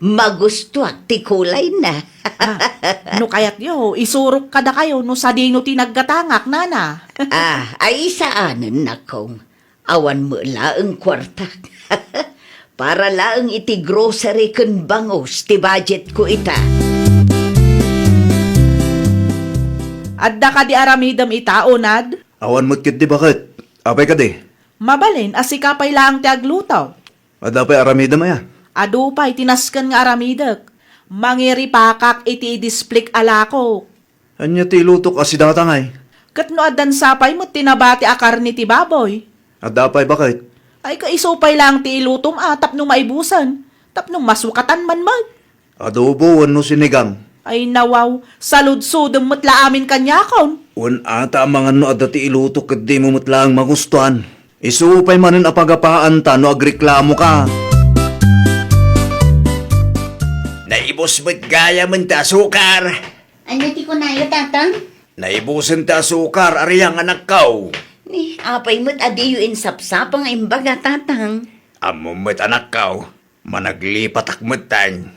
Magustuak ti kulayna. Ah, no kayatyo, isurok kadakayo no sadino ti naggatangak, nana. Ah, ay saanen, nakong. Awan met laeng kuartak. Para laeng iti grocery ken bangus ti budgetko ita. Adda kadi aramidem ita, Unad? Awan met ketdi, baket. Apay kadi? Mabalin a sika pay laeng ti agluto. Adda pay aramidem aya? Adu pay ti nasken nga aramidek. Mangiripakak iti idisplik a lakok. Ania ti ilutok a sidata ngay? Ket no addan sapay met ti nabati a karne ti baboy? Adda pay, baket? Ay, ka isu pay laeng ti ilutom a tapno maibusen, tapno masukatan man met. Adobo wenno sinigang? Ay, nawaw, saludsodem met la amin kaniakon. Wen ata amangan no adda ti ilutok ket dimo met laeng magustuan. Isu pay manen a pagapaanta no agreklamoka. Naibus met gayamen ti asukar. Ania ti kunayo, Tatang? Naibusen ti asukar, Ariang, anakkaw. Ni, apay met a diyo insapsapa nga imbaga, Tatang? Ammom met, anakkaw, managlipatak metten.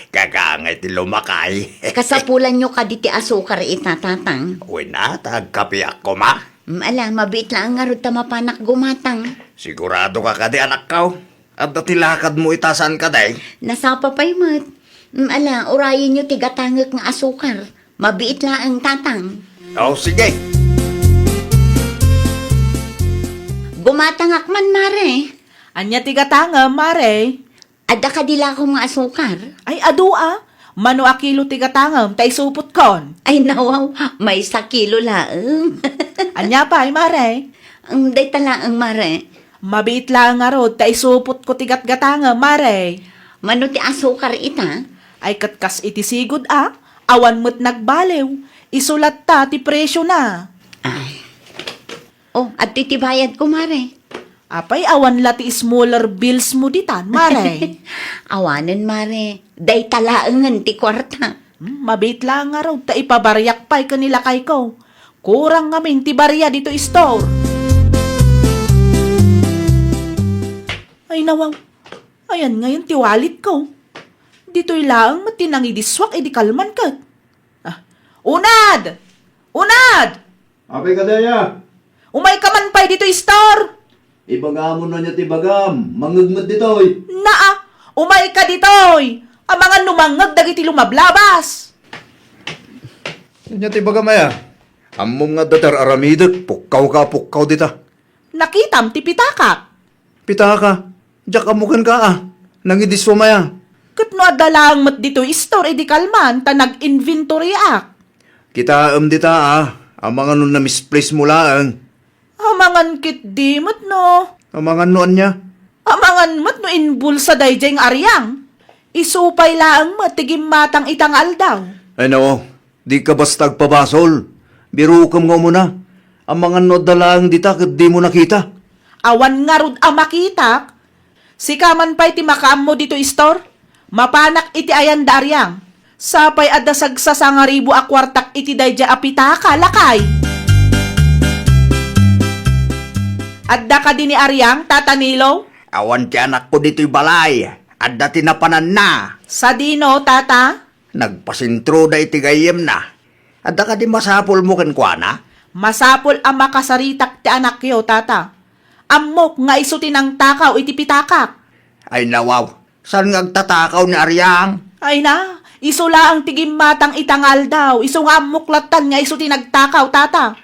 Kagangay ti lumakay. Kasapulanyo kadi ti asukar ita, Tatang? Wen a, ta agkapiak koma. Mm, ala, mabiit laeng ngarud ta mapanak gumatang. Sigurado ka kadi, anakkaw? Adda ti lakadmo ita, saan kadi? Nasapa pay met. Mm, ala, urayenyo ti gatangek nga asukar. Mabiit laeng, Tatang. O, sige. Gumatangak man, Mare. Ania ti gatangem, Mare? Adda kadi lakom nga asukar? Ay, adu a. Mano a kilo ti gatangem, ta isupotkon? Ay, nawaw, maysa kilo laeng. Ania pay, Mare? Mm, dayta laeng, Mare. Mabiit laeng ngarud, ta isupotko ti gatgatangem, Mare. Mano ti asukar ita? Ay, ket kas iti sigud a, awan met nagbaliw. Isu latta ti presiona. Ay. Oh, adtoy ti bayadko, Mare. Apay, awan la ti smaller bills mo ditan, Mare? Awanen, Mare. Dayta laengen ti kuarta. Hmm, mabiit laeng ngarud, ta ipabariak pay ken ni lakayko. Kurang ngamin ti baria ditoy store. Ay, nawaw. Ayan ngayon ti walletko. Ditoy laeng met ti nangidissuak idi kalman ket. Ah, unad! Unad! Apay kadaya? Umayka man pay ditoy store! Ibagam no ania ti ibagam, mangngeg met ditoy. Naa, umayka ditoy! Amangan no mangngeg dagiti lumablabas! Ania ti ibagam aya? Ammom nga adda ti ar-aramidek, pukkawka a pukkaw dita. Nakitam ti pitakak. Pitaka, diak ammo kenka a, nangidissuam aya. Ket no adda laeng met ditoy store idi kalman ta nag-inventoryak. Kitaem dita a, amangan no na-misplace mo laeng. Amangan ketdi met no. Amangan no ania? Amangan met no inbulsa daydiay nga ariang. Isu pay laeng met ti gimmatang ita nga aldaw. Ay, nawaw, dika basta agpabasol. Birukem nga umuna. Amangan no adda laeng dita ket dimo nakita. Awan ngarud a makitak. Sika man pay ti makaammo ditoy store. Mapanak iti ayan da ariang. Sapay adda sagsasangaribo a kuartak iti daydiay a pitaka, lakay. Adda kadi ni ariang, Tata Nilo? Awan ti anakko ditoy balay. Adda ti napananna. Sadino, Tata? Nagpasentroda iti gayyemna. Adda kadi masapulmo kenkuana? Masapul a makasaritak ti anakyo, Tata. Ammok nga isu ti nangtakaw iti pitakak. Ay, nawaw, saan nga agtatakaw ni Ariang? Ay na, isu laeng ti gimmatang ita nga aldaw, isu nga ammok lattan nga isu ti nagtakaw, Tata.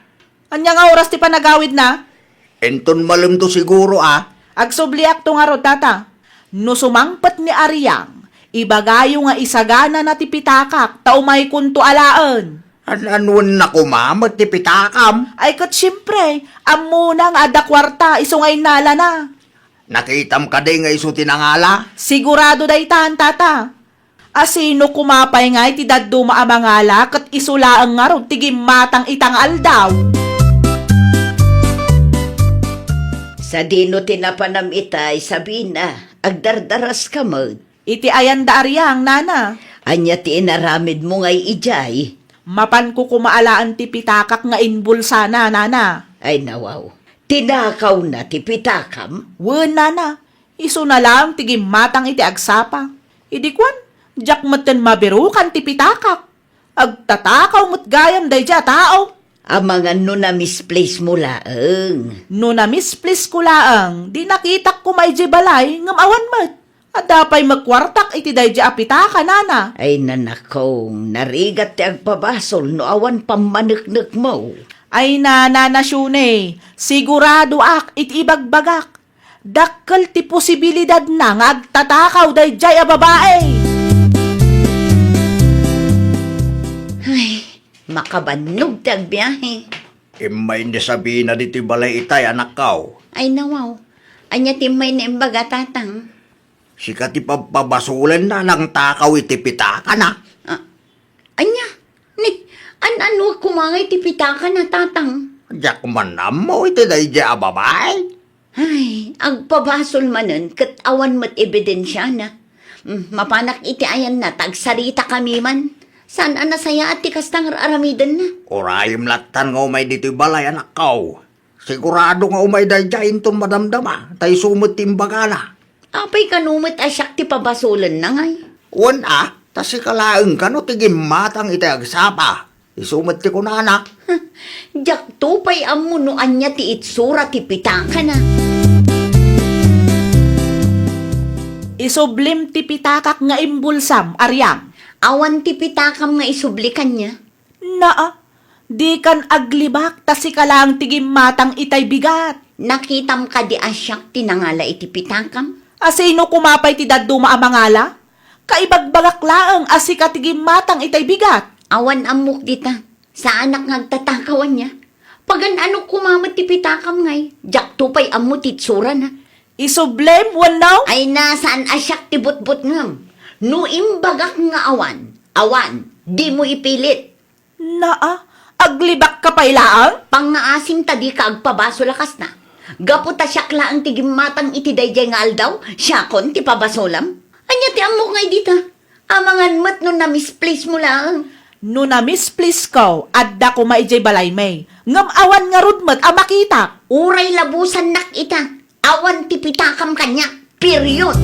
Ania nga oras ti panagawidna? Inton malemto siguro a. Agsubliakto ngarud, Tata. No sumangpet ni Ariang, ibagayo nga isaganana ti pitakak ta umaykonto alaen. An-anuenna koma met ti pitakam? Ay ket siempre, ammona nga adda kuarta isu nga innalana. Nakitam kadi nga isu ti nangala? Sigurado daytan, Tata. Asino koma pay ngay ti dadduma a mangala ket isu laeng ngarud ti gimmatang ita nga aldaw? Sadino ti napanam itay, Sabina? Agdardaraska met. Iti ayan da Ariang, nana. Ania ti inaramidmo ngay idiay? Mapanko koma alaen ti pitakak nga inbulsana, nana. Ay, nawaw. Tinakawna ti pitakam? Wen, nana. Isuna laeng ti gimmatang iti agsapa. Idi kuan, diak metten mabirukan ti pitakak. Agtatakaw met gayam daydiay a tao. Amangan no na-misplace mo laeng. No na-misplace ko laeng, di nakitak koma idiay balay, ngem awan met. Adda pay met kuartak iti daydiay a pitaka, nana. Ay, nanakong, narigat ti agpabasol no awan pammaneknekmo. Ay, nana, nana Shune, siguradoak iti ibagbagak. Dakkel ti posibilidadna nga agtatakaw daydiay a babai. Ay, makabannog ti agbiahe. Immay ni Sabina ditoy balay itay, anakkaw. Ay, nawaw. Ania ti immay na imbaga, Tatang? Sika ti pabpabasolenna a nangtakaw iti pitakana. Ah, ania? Ni, an-anuak koma nga iti pitakana, Tatang? Diak man ammo iti daydiay a babai. Ay, agpabasol manen ket awan met ebidensiana. Mm, mapanak iti ayanna ta agsaritakami man. Saan a nasayaat ti kasta nga ar-aramidenna. Urayem lattan nga umay ditoy balay, anakkaw. Sigurado nga umay daydiay inton madamdama, ta isu met ti imbagana. Apay kano met a siak ti pabasolenna ngay? Wen a, ta sika laeng kano ti gimmatang iti agsapa. Isu met ti kunana. Diakto pay ammo no ania ti itsura ti pitakana. Isublim ti pitakak nga imbulsam, Ariang. Awan ti pitakam nga isubli kaniak. Naa, dikan aglibak ta sika laeng ti gimmatang itay bigat. Nakitam kadi a siak ti nangala iti pitakam? A sino koma pay ti dadduma a mangala? Kaibagbagak laeng a sika ti gimmatang itay bigat. Awan ammok dita. Saanak nga agtatakaw ania. Pagan-anok koma met ti pitakam ngay. Diakto pay ammo ti itsurana. Isublem wenno? Ay na, saan a siak ti butbutngem. No imbagak nga awan, awan, dimo ipilit. Naa, aglibakka pay laeng? Pangngaasim ta dika agpabasol a kasna. Gapu ta siak laeng ti gimmatang iti daydiay nga aldaw, siakon ti pabasolam. Ania ti ammok ngay dita? Amangan met no namisplace mo laeng. No namisplace ko, adda koma idiay balaymi. Ngem awan ngarud met a makitak. Uray labusannak ita. Awan ti pitakam kaniak. Period.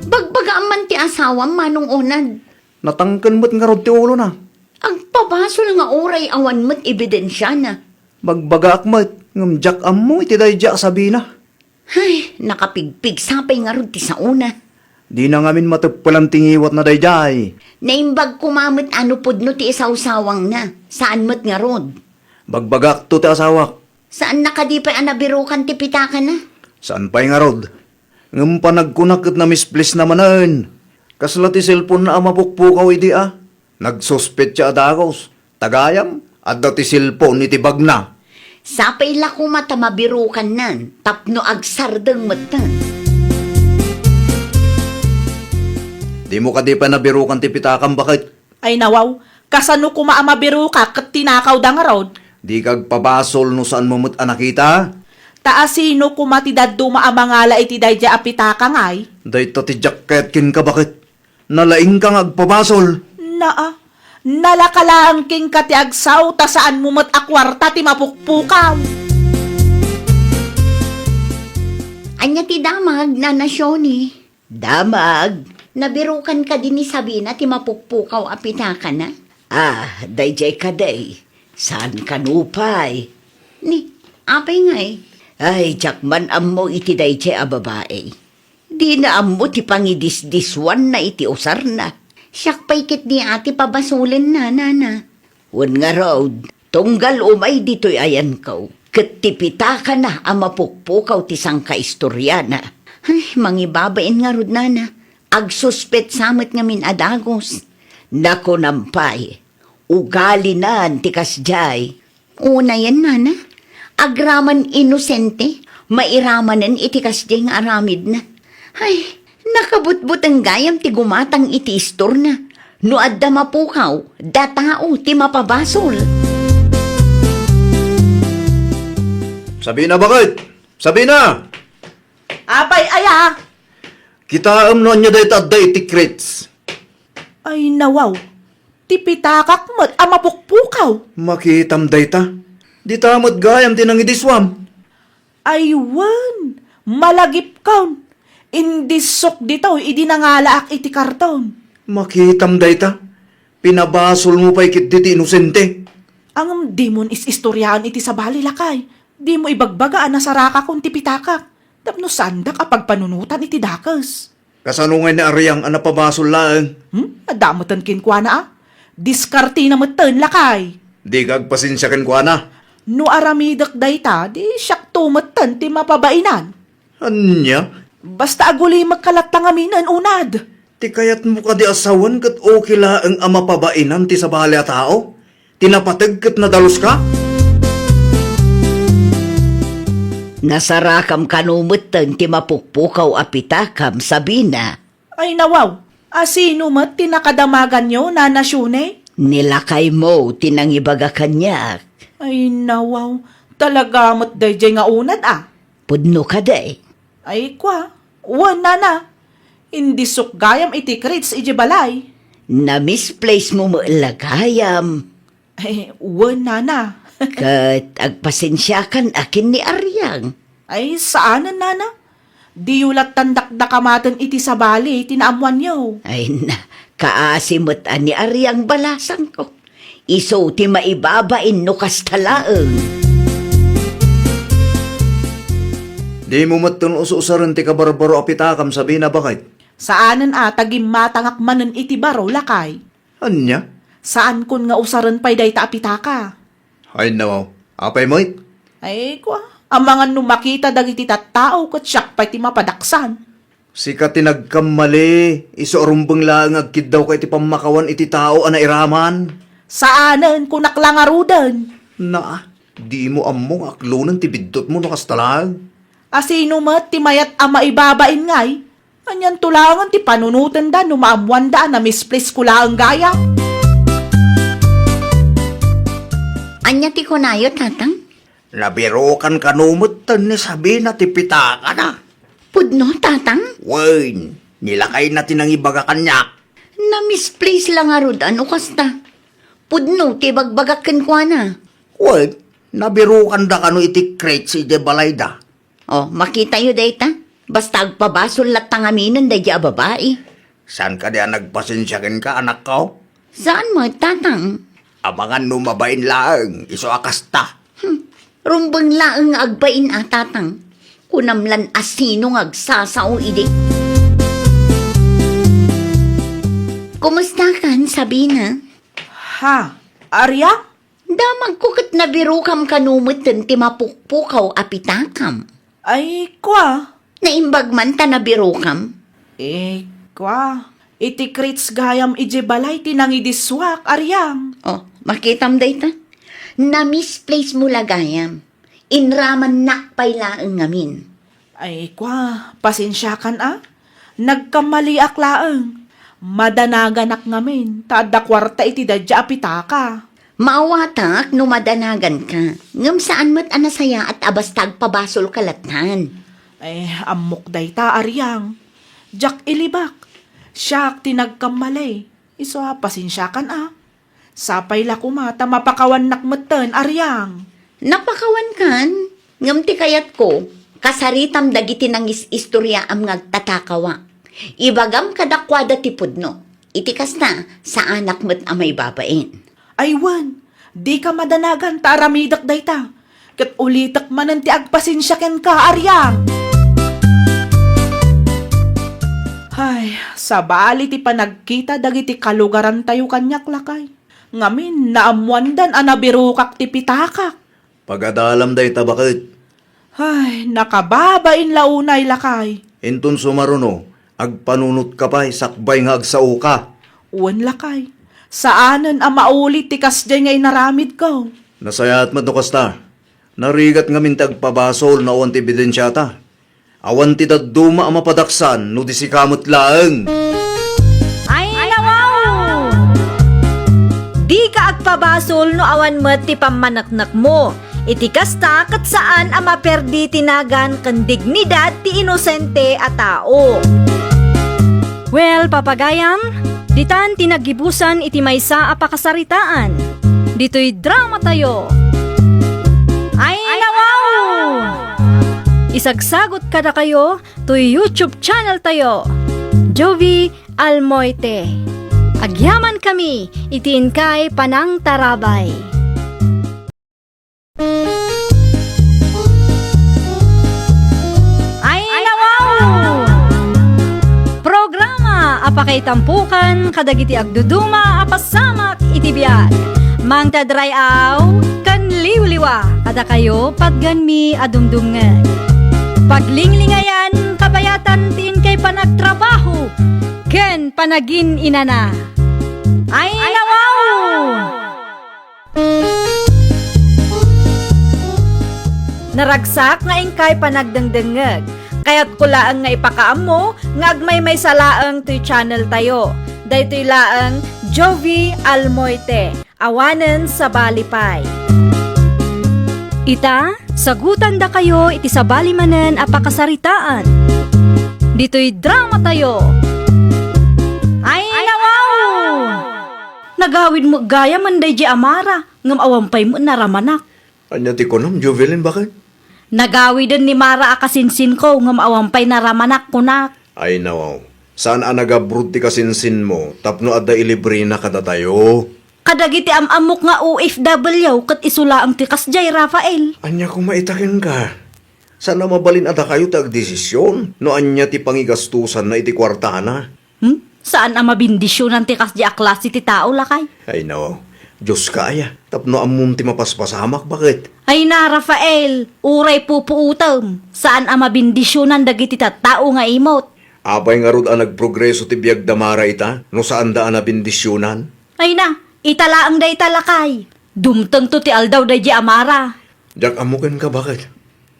Bagbaga man ti asawam, Manong Onad. Natangken met ngarud ti ulona. Agpabasol nga uray awan met ebidensiana. Bagbagaak met, ngem diak ammo iti daydiay a sabina. Ay, nakapigpigsa pay ngarud ti saona. Dina ngamin mateppelan ti ngiwatna daydiay. Naimbag koma met a no pudno ti isawsawangna, saan met ngarud. Bagbagakto ti asawak. Saanna kadi pay a nabirukan ti pitakana? Saan pay ngarud. Ngem panagkunak ket namisplacena manen. Kasla ti cellphone-na a mapukpukaw idi a. Nagsuspetsa a dagus. Ta gayam, adda ti cellphone iti bagna. Sapay la koma ta mabirukannan tapno agsardeng metten. Dimo kadi pay nabirukan ti pitakam, baket? Ay nawaw, kasano koma a mabirukak ket tinakawda ngarud? Dika agpabasol no saanmo met a nakita. Ta asino koma ti dadduma a mangala iti daydiay a pitaka ngay? Dayta ti jacket kenka, baket? Nalaingka nga agpabasol. Naa, nalaka laeng kenka ti agsao ta saanmo met a kuarta ti mapukpukaw. Ania ti damag, Nana Shoni? Damag, nabirukan kadi ni Sabina ti mapukpukaw a pitakana? Ah, daydiay kadi. Saan kano pay? Ni, apay ngay? Ay, diak man ammo iti daydiay a babai. Dina ammo ti pangidisdiswanna iti usarna. Siak pay ketdi a ti pabasolenna, nana. Wen ngarud, tunggal umay ditoy ayanko, ket ti pitakana a mapukpukaw ti sangkaistoriana. Ay, mangibabain ngarud, nana. Agsuspetsa met ngamin a dagus. Nakunam pay, ugalinan ti kasdiay. Unayen, nana, agraman inosente, mairamanen iti kasdiay nga aramidna. Ay, nakabutbuteng gayam ti gumatang iti istorna. No adda mapukaw, datao ti mapabasol. Sabina, baket? Sabina! Apay aya? Kitaem no ania dayta adda iti crates. Ay, nawaw. Ti pitakak met a mapukpukaw. Makitam dayta. Dita met gayam ti nangidiswam. Ay wen, malagipkon. Indissok ditoy idi nangalaak iti karton. Makitam dayta. Pinabasolmo pay ketdi ti inosente. Ngem dimon is-istoriaan iti sabali, lakay. Dimo ibagbaga a nasarakakon ti pitakak. Tapno saandak a pagpanunotan iti dakes. Kasano ngay ni Ariang a napabasol laeng? Hmm? Adda metten kenkuana a. Diskartena metten, lakay. Dika agpasensia kenkuana. No aramidek dayta, di siakto metten ti mapabainan. Ania? Basta agulimekka latta ngaminen, Onad. Ti kayatmo kadi a sawen ket okay laeng a mapabainan ti sabali a tao? Ti napateg ket nadaluska? Nasarakam kano metten ti mapukpukaw a pitakam, Sabina. Ay, nawaw, asino met ti nakadamaganyo, Nana Shune? Ni lakaymo ti nangibaga kaniak. Ay, nawaw, talaga met daydiay nga Onad a. Pudno kadi? Ay, kua, wen, nana. Indissok gayam iti crates idiay balay. Namisplacemo met la gayam. Ay, wen, nana. Ket agpasensiakan a ken ni Ariang. Ay, saanen, nana. Diyo lattan dakdakamaten iti sabali ti naammoanyo. Ay na, kaasi met a ni Ariang balasangko. Isu ti maibabain no kasta laeng. Dimo metten us-usaren ti kabarbaro a pitakam, Sabina, baket? Saanen a ta gimmatangak manen iti baro, lakay. Ania? Saankon nga usaren pay dayta a pitaka. Ay, no. Apay met? Ay, kua, amangan no makita dagiti tattao ket siak pay ti mapadaksan. Sika ti nagkammali, isu a rumbeng laeng nga agkiddawka iti pammakawan iti tao a nairaman. Saanen, kunak la ngaruden. Naa, dimo ammo nga aklonen ti biddutmo no kasta laeng. A sino met ti mayat a maibabain ngay? Anianto laengen ti panunotenda no maammoanda a na-misplace ko laeng gayam? Ania ti kunayo, Tatang? Nabirukan kano metten ni Sabina ti pitakana. Pudno, Tatang? Wen, ni lakayna ti nangibaga kaniak. Na-misplace la ngarud no kasta. Pudno ti ibagbagak kenkuana. Wen, nabirukanda kano iti crates idiay balayda. O, makitayo dayta. Basta agpabasol latta ngaminen daydiay a babai. Saan kadi a nagpasensia kenka, anakko? Saan met, Tatang? Amangan no mabain laeng, isu a kasta. Hmm. Rumbeng laeng nga agbain a, Tatang. Kunam lan a sino nga agsasao idi. Kumustakan, Sabina? Ha? Aria? Damagko ket nabirukam kano metten ti mapukpukaw a pitakam. Ay, kua. Naimbag man ta nabirukam? Eh, kua. Iti crates gayam idiay balay ti nangidisuak, Ariang. O, makitam dayta. Na-misplace mo la gayam. Inramannak pay laeng ngamin. Ay, kua, pasensiakan a. Nagkammaliak laeng. Madanaganak ngamin, ta adda kuarta iti daydiay a pitaka. Maawatak no madanaganka, ngem saan met a nasayaat a basta agpabasolka lattan. Ay, ammok dayta, Ariang. Diak ilibak. Siak ti nagkammali. Isu a, pasensiakan a. Sapay la koma ta mapakawannak metten, Ariang. Napakawankan, ngem ti kayatko, kasaritam dagiti nangis-istoriaam nga agtatakawa. Ibagam kadakuada ti pudno. Iti kasta, saanak met a maibabain. Ay wen, dika madanagan ta aramidek dayta. Ket ulitek manen ti agpasensia kenka, Ariang. Hay, sabali ti panagkita dagiti kalugarantayo kaniak, lakay. Ngamin, naammoandan a nabirokak ti pitakak. Pagadalam dayta, baket. Hay, nakababain la unay, lakay. Inton sumaruno, agpanunotka pay sakbay nga agsaoka. Wen, lakay. Saanen a mauli ti kasdiay nga inaramidko. Nasayaat met no kasta. Narigat ngamin ti agpabasol no awan ti ebidensiata. Awan ti dadduma a mapadaksan no di sika met laeng. Ay, nawaw! Dika agpabasol no awan met ti pammaneknekmo. Iti kasta, ket saan a maperdi ti nagan ken dignidad ti inosente a tao. Well, papagayam, ditan ti naggibusan iti maysa a pakasaritaan. Ditoy dramatayo. Ay, nawaw! Isagsagot kadakayo toy YouTube channel tayo, Jovie Almoite. Agyaman kami iti inkay panangtarabay. Ay, nawaw! Programa a pakaitampokan kadagiti agduduma a pasamak iti biag. Mangted ray-aw ken liwliwa kadakayo patgenmi a dumdumngeg. Paglinglingayan, kabayatan ti inkay panagtrabaho ken panagin-inana. Ay, nawaw! Naragsak nga inkay panagdengdengngeg. Kayatko laeng nga ipakaammo nga agmaymaysa laeng toy channel tayo. Daytoy laeng Jovie Almoite, awanen sabali pay. Ita, sagutandakayo iti sabali manen a pakasaritaan. Ditoy dramatayo. Ay, nawaw! Nagawid met gayam daydiay a Mara, ngem awan pay met naramanak. Ania ti kunam, Jovelyn, baket? Nagawiden ni Mara a kasinsinko, ngem awan pay naramanak, kunak. Ay, nawaw. Saan a nag-abroad ti kasinsinmo tapno adda ilibrena kadatayo? Kadagiti am-ammok nga O F W ket isu laeng ti kasdiay, Rafael. Ania koma ita kenka? Saan a mabalin a dakayo ti agdesisyon no ania ti pangigastosanna iti kuartana? Hmm? Saan a mabendisionan ti kasdi a klase ti tao, lakay. Ay no, Dioska aya, tapno ammom ti mapaspasamak, baket? Ay na, Rafael, uray pupuotem, saan a mabendisionan dagiti tattao nga imot. Apay ngarud a nagprogreso ti biag da Mara ita, no saanda a nabendisionan? Ay na, ita laeng dayta, lakay. Dumtengto ti aldaw daydi a Mara. Diak ammo kenka, baket.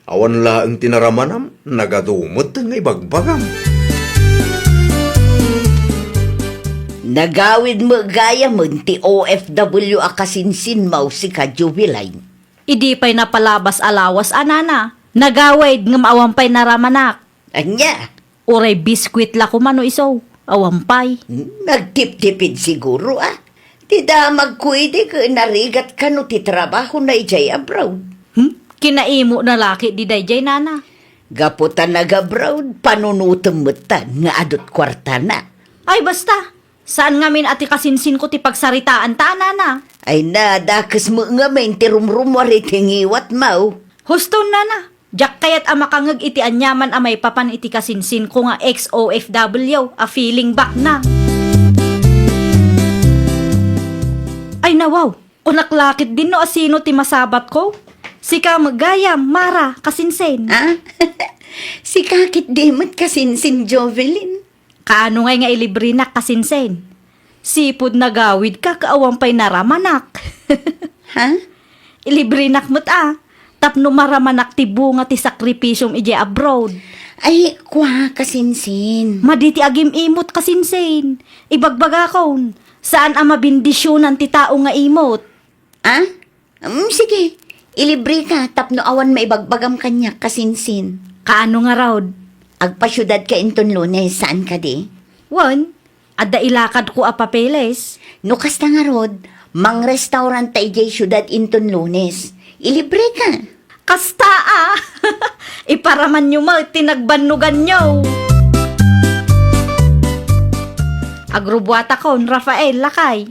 Awan laeng ti naramanam, nagadu metten nga ibagbagam. Nagawid met gayamen ti O F W a kasinsinmo, sika, Joveline. Idi pay napalabas a lawas a nana, nagawid ngem awan pay naramanak. Ania? Uray biskuit la koma no isu, awan pay. Hmm, nagtiptipid siguro, a. Ti damagko idi ket narigat kano ti trabahona idiay abroad. Hmm? Kinaimona la ketdi daydiay, nana. Gapu ta nag-abroad, panunotem met ta nga adu ti kuartana. Ay, basta. Saan ngamin a ti kasinsinko ti pagsaritaanta, nana. Ay na, dakes met ngamin ti rumrumuar iti ngiwatmo. Husto, nana. Diak kayat a makangeg iti aniaman a maipapan iti kasinsinko nga ex-O F W a feeling back na. Ay, nawaw! Kunak la ketdin no asino ti masabatko? Sika met gayam, Mara, kasinsin. Ah? Sika ketdi met, kasinsin, Jovelyn. Kaano ngay nga ilibrenak, kasinsin? Sipud nagawidka ket awan pay naramanak. Ha? Ilibrenak met a, tapno maramanak ti bunga ti sakripisiom idiay abroad. Ay, kua, kasinsin. Madi ti agim-imot, kasinsin. Ibagbagakon, saan a mabendisionan ti tao nga imot. Ah? Mm, sige. Ilibreka tapno awan maibagbagam kaniak, kasinsin. Kaano ngarud? Agpasiudadka inton Lunes, saan kadi? Wen, adda ilakadko a papeles. No kasta ngarud, mangrestaurant ta idiay siudad inton Lunes. Ilibreka. Kasta a! Iparamanyo met ti nagbannoganyo. Agrubuatakon, Rafael, lakay.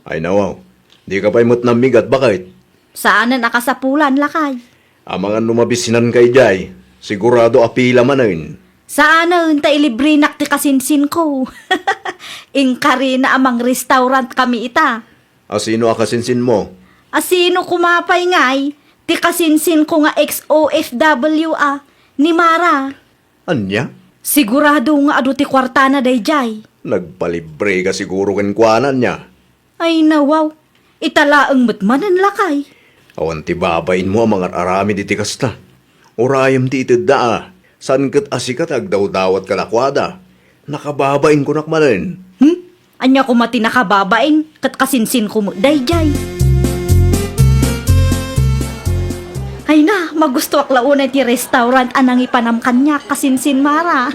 Ay, nawaw. Dika pay met nammigat, baket? Saanen a kasapulan, lakay. Amangan no mabisinanka idiay, sigurado a pila manen. Saanen ta ilibrenak ti kasinsinko. Inkarina a mangrestaurantkami ita. Asino a kasinsinmo? Asino koma pay ngay, ti kasinsinko nga ex-O F W a, ni Mara. Ania? Sigurado nga adu ti kuartana daydiay. Nagpalibreka siguro kenkuana, ania? Ay, nawaw. Ita laeng met manen, lakay. Awan ti babainmo a mangar-aramid iti kasta. Urayem ti itedda a. Saan ket a sika ti agdawdawat kadakuada. Nakababain kunak manen. Hmm? Ania koma ti nakababain ket kasinsinko met daydiay. Ay na, magustoak la unay ti restaurant a nangipanam kaniak, kasinsin Mara.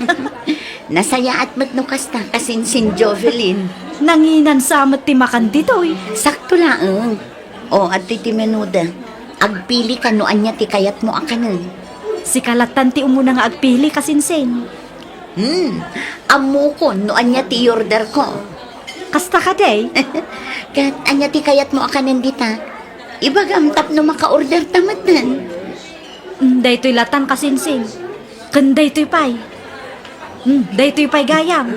Nasayaat met no kasta, kasinsin Jovelyn. Nanginan sa met ti makan ditoy. Sakto laeng. O, adtoy ti menuda. Agpilika no ania ti kayatmo a kanen. Sika lattan ti umuna nga agpili, kasinsin. Hmm, ammokon no ania ti i-orderko. Kasta kadi? Ket ania ti kayatmo a kanen dita? Ibagam tapno maka-orderta metten. Hmm, daytoy lattan, kasinsin. Ken daytoy pay. Hmm, daytoy pay gayam.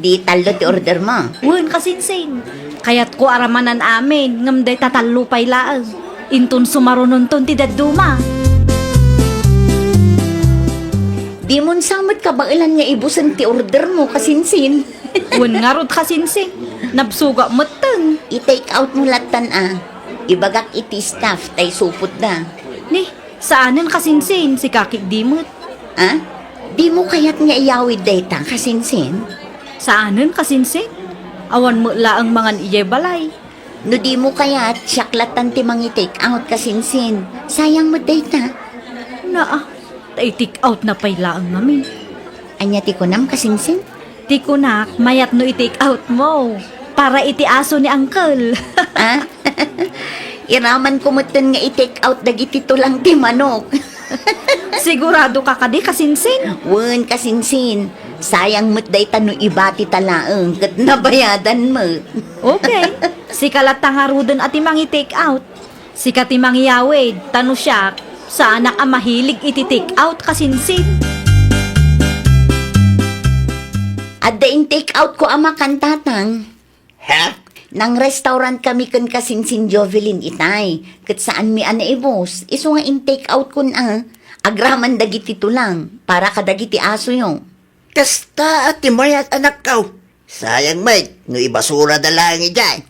Di tallo ti ordermo? Wen, kasinsin. Kayatko a ramanan amin, ngem dayta tallo pay laeng. Inton sumarunonton ti dadduma. Dimon sa met kabaelan nga ibusen ti ordermo, kasinsin. Wen ngarud, kasinsin. Nabsogak metten. I-take outmo lattan a. Ibagak iti staff ta isupotda. Ni, saanen, kasinsin, sika ketdi met. A? Dimo kayat nga iyawid dayta, kasinsin? Saanen, kasinsin. Awan met laeng mangan idiay balay. No dimo kayat, siak lattan ti mangi-take out, kasinsin. Sayang met dayta. Naa, ta i-take outna pay laeng ngamin. Ania ti kunam, kasinsin? Ti kunak, mayat no i-take outmo. Para iti aso ni Uncle. A? Iramanko metten nga i-take out dagiti tulang ti manok. Siguradoka kadi, kasinsin? Wen, kasinsin. Sayang met dayta no ibatita laeng ket nabayadan met. Okay. Sika latta ngaruden a ti mangi-take out. Sika ti mangiyawid, ta no siak, saanak a mahilig iti take out, kasinsin. Adda in-take out ko a makan, Tatang. Ha? Nang-restaurant kami ken kasinsin Jovelyn itay, ket saanmi a naibus, isu nga in-take out kon a, agraman dagiti tulang, para kadagiti asoyo. Kasta a ti mayat, anakko. Sayang met, no ibasurada laeng idiay.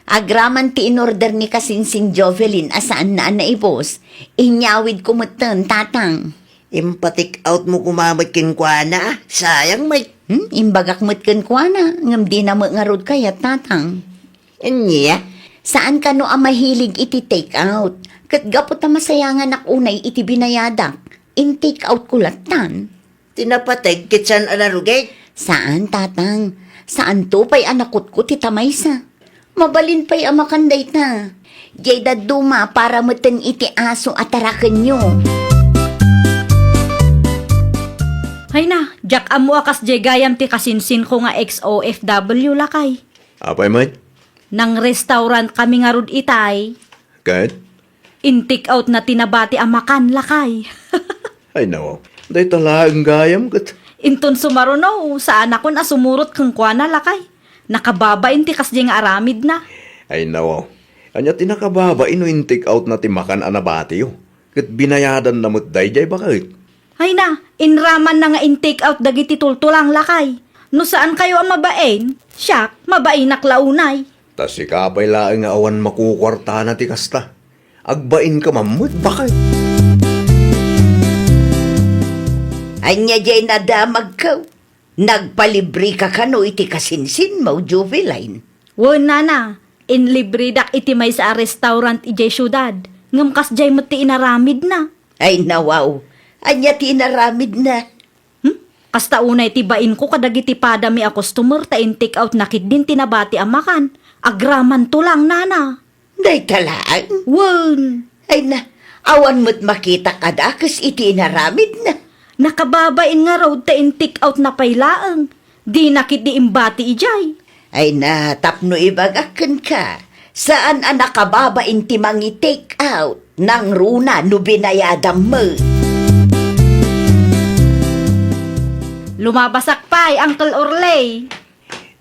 Agraman ti in-order ni kasinsin Jovelyn a saanna a naibus, inyawidko metten, Tatang. Impa-take out mo koma met kenkuana, sayang met. Hmm, imbagak met kenkuana, ngem dina met ngarud kayat, Tatang. Ania? Saan kano a mahilig iti take out. Ket gapu ta masayanganak unay iti binayadak, in-take out ko lattan. Ti napateg ket saan a narugit? Saan, Tatang. Saanto pay a nakutkot ita maysa. Mabalin pay a makan dayta. Diay dadduma para metten iti aso a tarakenyo. Hayna, diak ammo a kasdiay gayam ti kasinsinko nga ex-O F W, lakay. Apay met? Nang-restaurant kami ngarud itay. Ket? In-take out na ti nabati a makan, lakay. Ay, nawaw. Dayta laeng gayam ket. Inton sumaruno, saanakon a sumurot kenkuana, lakay. Nakababain ti kasdiay nga aramidna. Ay, nawaw. Ania ti nakababain no in-take out na ti makan a nabatiyo? Ket binayadanna met daydiay, baket? Hayna, inramanna nga in-take out dagiti tultulang, lakay. No saankayo a mabain, siak, mabainak la unay. Ta sika pay laeng nga awan makukuartana ti kasta. Agbainka man met, baket. Ania diay nadamagko? Nagpalibreka kano iti kasinsinmo, Jovelyn? Wen, nana, inlibredak iti maysa a restaurant idiay siudad, ngem kasdiay met ti inaramidna. Ay, nawaw. Ania ti inaramidna? Hmm? Kasta unay ti bainko kadagiti padami a customer ta in-take out na ketdin ti nabati a makan. Agramanto lang, nana. Dayta laeng? Wen. Ay na, awan met makitak a dakes iti inaramidna. Nakababain ngarud ta in-take out na pay laeng. Dina ketdi imbati idiay. Ay na, tapno ibagak kenka, saan a nakababain ti mangi-take out, nangruna no binayadam met. Lumabasak pay, Uncle Orley.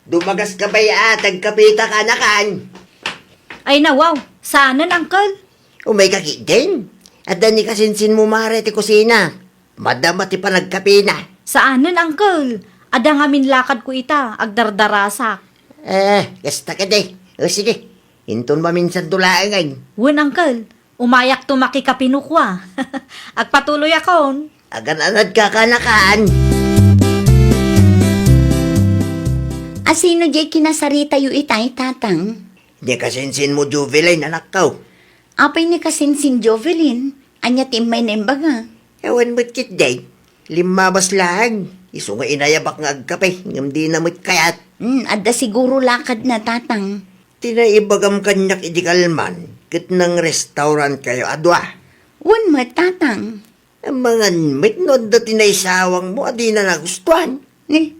Dumagaska pay a, agkapeta kanakan. Ay na, wow, saanen, Uncle? Umayka ketdin. Adda ni kasinsinmo, Mare, ti kusina. Madama ti panagkapena. Saanen, Uncle. Adda ngamin lakadko ita, agdardarasak. Eh, kasta ketdi. O, sige. Inton maminsanto laengen. Wen, Uncle. Umayakto makikape no kua. Agpatuloyakon. Agan-anadka kanakan. Asino diay kinasaritayo itay, Tatang? Ni kasinsinmo, Jovelyn, anakko. Apay ni kasinsin Jovelyn? Ania ti immay na imbaga? Awan met ketdi. Limmabas laeng. Isu nga inayabak nga agkape, ngem dina met kayat. Hmm, adda siguro lakadna, Tatang. Ti naibagam kaniak idi kalman, ket nang-restaurantkayo a dua. Wen met, Tatang. Amangan met no adda ti naisawangmo a dina nagustuan. Eh,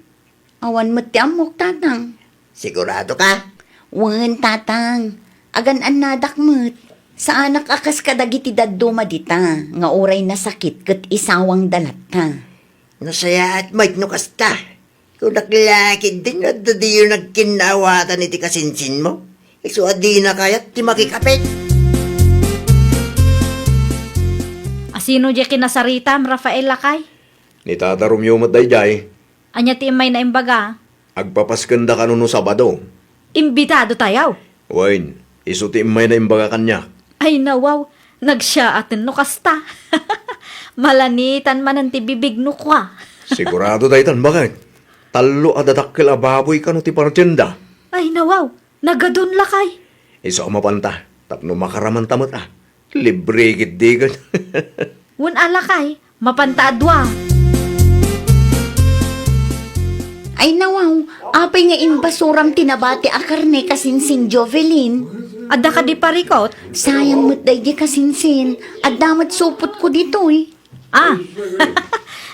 awan met ti ammok, Tatang. Siguradoka? Wen, Tatang. Agan-annadak met. Saanak a kas kadagiti dadduma dita, nga uray nasakit ket isawangda latta. Nasayaat met no kasta. Kunak la ketdin no adda diyo nagkinnaawatan iti kasinsinmo. Isu a dina kayat ti makikape. Asino diay kinasaritam, Rafael, lakay? Ni Tata Romeo met daydiay. Ania ti immay na imbaga? Agpapaskenda kano no Sabado. Imbitadotayo? Wen, isu ti immay na imbaga kaniak. Ay, nawaw, nagsiyaaten no kasta. Malanitan manen ti bibig no kua. Sigurado daytan, baket. Tallo a dadakkel a baboy kano ti partienda. Ay, nawaw, nagadun, lakay. Isu a mapanta, tapno makaramanta met a. Libre ketdi ket. Wen a, lakay, mapanta a dua. Ay, nawaw, apay nga imbasuram ti nabati a karne kasinsin Jovelyn? Adda kadi parikot? Sayang met daydi kasinsin. Adda met supotko ditoy. Ah,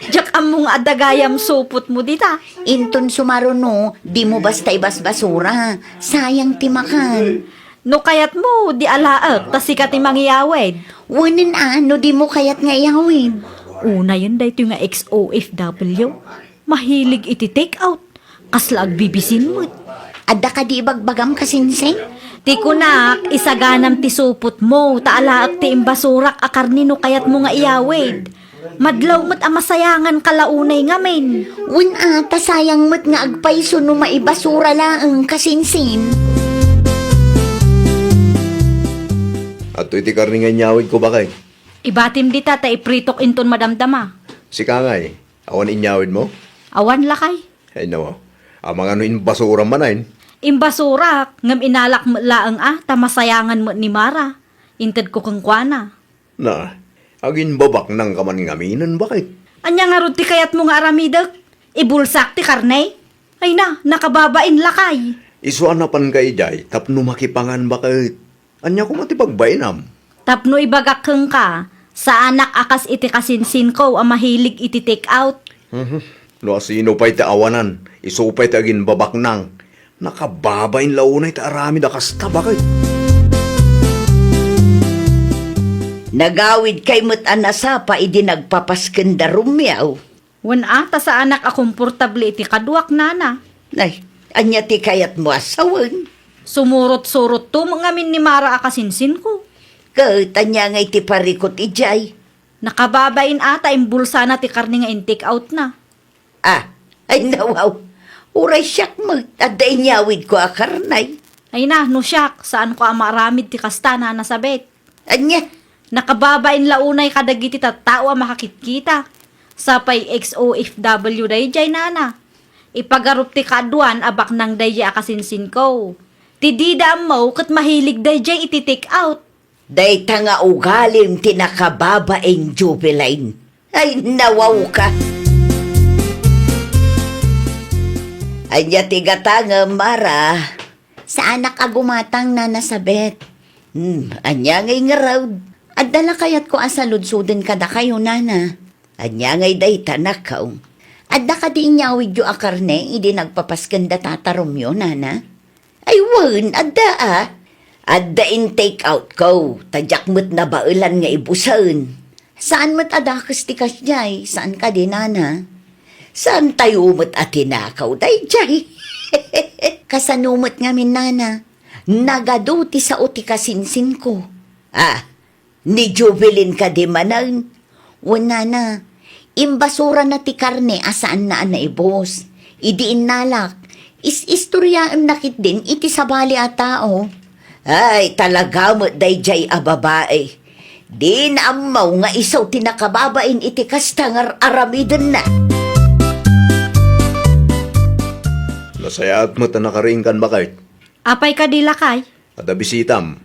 diak ammo nga adda gayam supotmo dita. Inton sumaruno, dimo basta ibasbasura. Sayang ti makan. No kayatmo, di alaek, ta sika ti mangiyawid. Wen a, no dimo kayat nga iyawid. Unayen daytoy nga ex-O F W. Mahilig iti take out. Kasla agbibisin met. Adda kadi ibagbagam, kasinsin? Ti kunak, isaganam ti supotmo, ta alaek ti imbasurak a karne no kayatmo nga iyawid. Madlaw met a masayangan ka la unay ngamin. Wen a, ta sayang met nga agpayso no maibasura laeng, kasinsin. Adtoy ti karne nga inyawidko, baket. Ibatim dita ta ipritok inton madamdama. Sika ngay, awan inyawidmo? Awan, lakay. Ay, nawa. Amangan no imbasuram manen? Imbasurak, ngem inalak met laeng a, ta masayangan met ni Mara. Intedko kenkuana. Na, agimbabaknangka man ngaminen, baket? Ania ngarud ti kayatmo nga aramidek? Ibulsak ti karne? Ay na, nakababain, lakay. Isu a napanka idiay tapno makipangan, baket. Ania koma ti pagbainam? Tapno ibagak kenka, saanak a kas iti kasinsinko a mahilig iti take out. Mhm. No asino pay ti awanan, isu pay ti agimbabaknang. Nakababain la unay ti aramid a kasta, baket. Nagawidkay met a nasapa idi nagpapasken da Romeo. Wen a, ta saanak a komportable iti kaduak, nana. Nay, ania ti kayatmo a sawen? Sumurot-surotto met ngamin ni Mara a kasinsinko. Ket ania ngay ti parikut idiay? Nakababain a ta imbulsana ti karne nga in-take outna. Ah, ay nawaw. Uray siak met, adda inyawidko a karne. Ay na, no siak, saanko a maaramid ti kasta, Nana Sabet. Ania? Nakababain la unay kadagiti tattao a makakitkita. Sapay ex-O F W daydiay, nana. Ipagarup ti kaaduan a baknang daydiay a kasinsinko. Ti dida ammo ket mahilig daydiay iti take out. Dayta nga ugalim ti nakababain, Jubilin. Ay, nawawka. Ania ti gatangem, Mara? Saanak a gumatang, Nana Sabet. Hmm, ania ngay ngarud? Adda la kayatko a saludsoden kadakayo, Nana. Ania ngay dayta, nakaw? Adda kadi inyawidyo a karne idi nagpapasken da Tata Romeo, Nana? Ay, wen, adda a. Adda in-take outko, ta diak met nabaelan nga ibusen. Saan met a dakes ti kasdiay, saan kadi, Nana? Saantayo met a tinakaw daydiay. Kasano met ngamin, Nana? Nagadu ti sao ti kasinsinko. Ah, ni Jubilin kadi manen? Wen, nana, imbasurana ti karne a saanna a naibus. Idi innalak, is-istoriaenna ketdin iti sabali a tao. Ay, talaga met daydiay a babai. Dina ammo nga isu ti nakababain iti kasta nga ar-aramidenna. Nasayaat met a nakariingkan, baket. Apay kadi, lakay? Adda bisitam.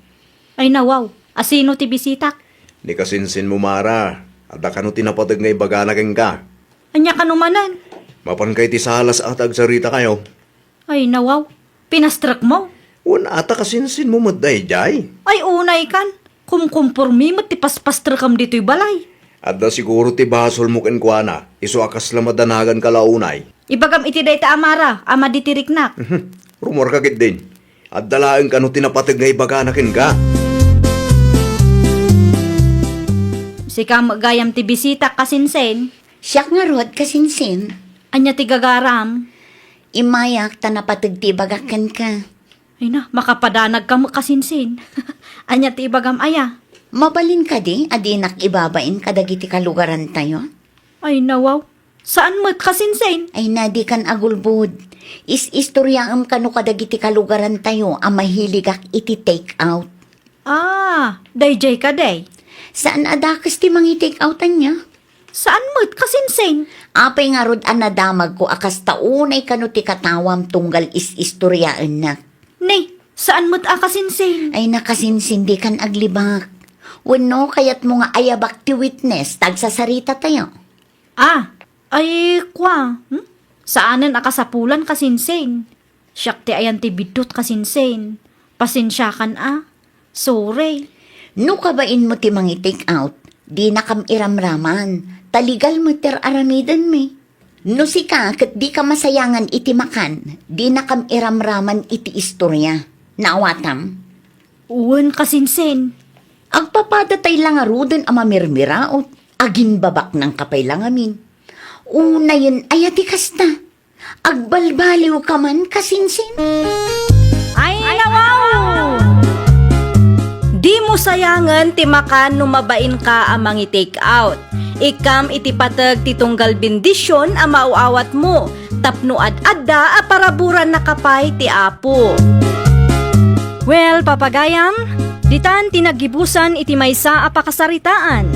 Ay, nawaw. Asino ti bisitak? Ni kasinsinmo, Mara. Adda kano ti napateg nga ibagana kenka. Ania kano manen? Mapanka iti salas a ta agsaritakayo. Ay, nawaw. Pinastrekmo? Wen a, ta kasinsinmo met daydiay. Ay, unaykan. Kumkumpormi met ti paspastrekam ditoy balay. Adda siguro ti basolmo kenkuana, isu a kasla madanaganka la unay. Ibagam iti dayta a Mara a madi ti riknak. Mhm. Rummuarka ketdin. Adda laeng kano ti napateg nga ibagana kenka. Sika met gayam ti bisitak, kasinsin. Siak ngarud, kasinsin. Ania ti gagaram? Immayak ta napateg ti ibagak kenka. Ay na, makapadanagka met, kasinsin. Ania ti ibagam aya? Mabalin kadi a dinak ibabain kadagiti kalugarantayo? Ay, nawaw. Saan met, kasinsin? Ay na, dikan agulbod. Is-istoriaem kano kadagiti kalugarantayo a mahiligak iti take out. Ah, daydiay kadi? Saan a dakes ti mangi-take out, ania? Saan met, kasinsin? Apay ngarud a nadamagko a kasta unay kano ti katawam tunggal is-istoriaennak? Ni, saan met a kasinsin? Ay, nakasinsin, dikan aglibak. Wenno, kayatmo nga ayabak ti witness ta agsasaritatayo? Ah, ay, kua, hmm? Saanen a kasapulan, kasinsin. Siak ti ayan ti biddut, kasinsin. Pasensiakan a. Sorry. No kabainmo ti mangi-take out, dinakam iramraman, ta legal met ti ar-aramidenmi. No sika ket dika masayangan iti makan, dinakam iramraman iti istoria. Naawatam? Wen, kasinsin. Agpapadatay la ngaruden a mamirmiraot, aginbabaknangka pay la ngamin. Unayen aya ti kasta? Agbalbaliwka man, kasinsin? Ay, nawaw! Dimo sayangen ti makan no mabainka a mangi-take out. Ikkam iti pateg ti tunggal bendision a maaw-awatmo tapno ad-adda a paraburannaka pay ti Apo. Well, papagayam, ditan ti naggibusan iti maysa a pakasaritaan.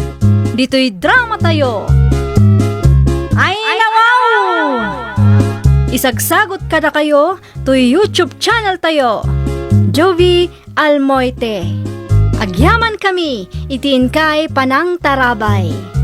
Ditoy dramatayo. Ay, nawaw! Isagsagot kadakayo toy YouTube channel tayo, Jovie Almoite. Agyamankami iti inkay panangtarabay.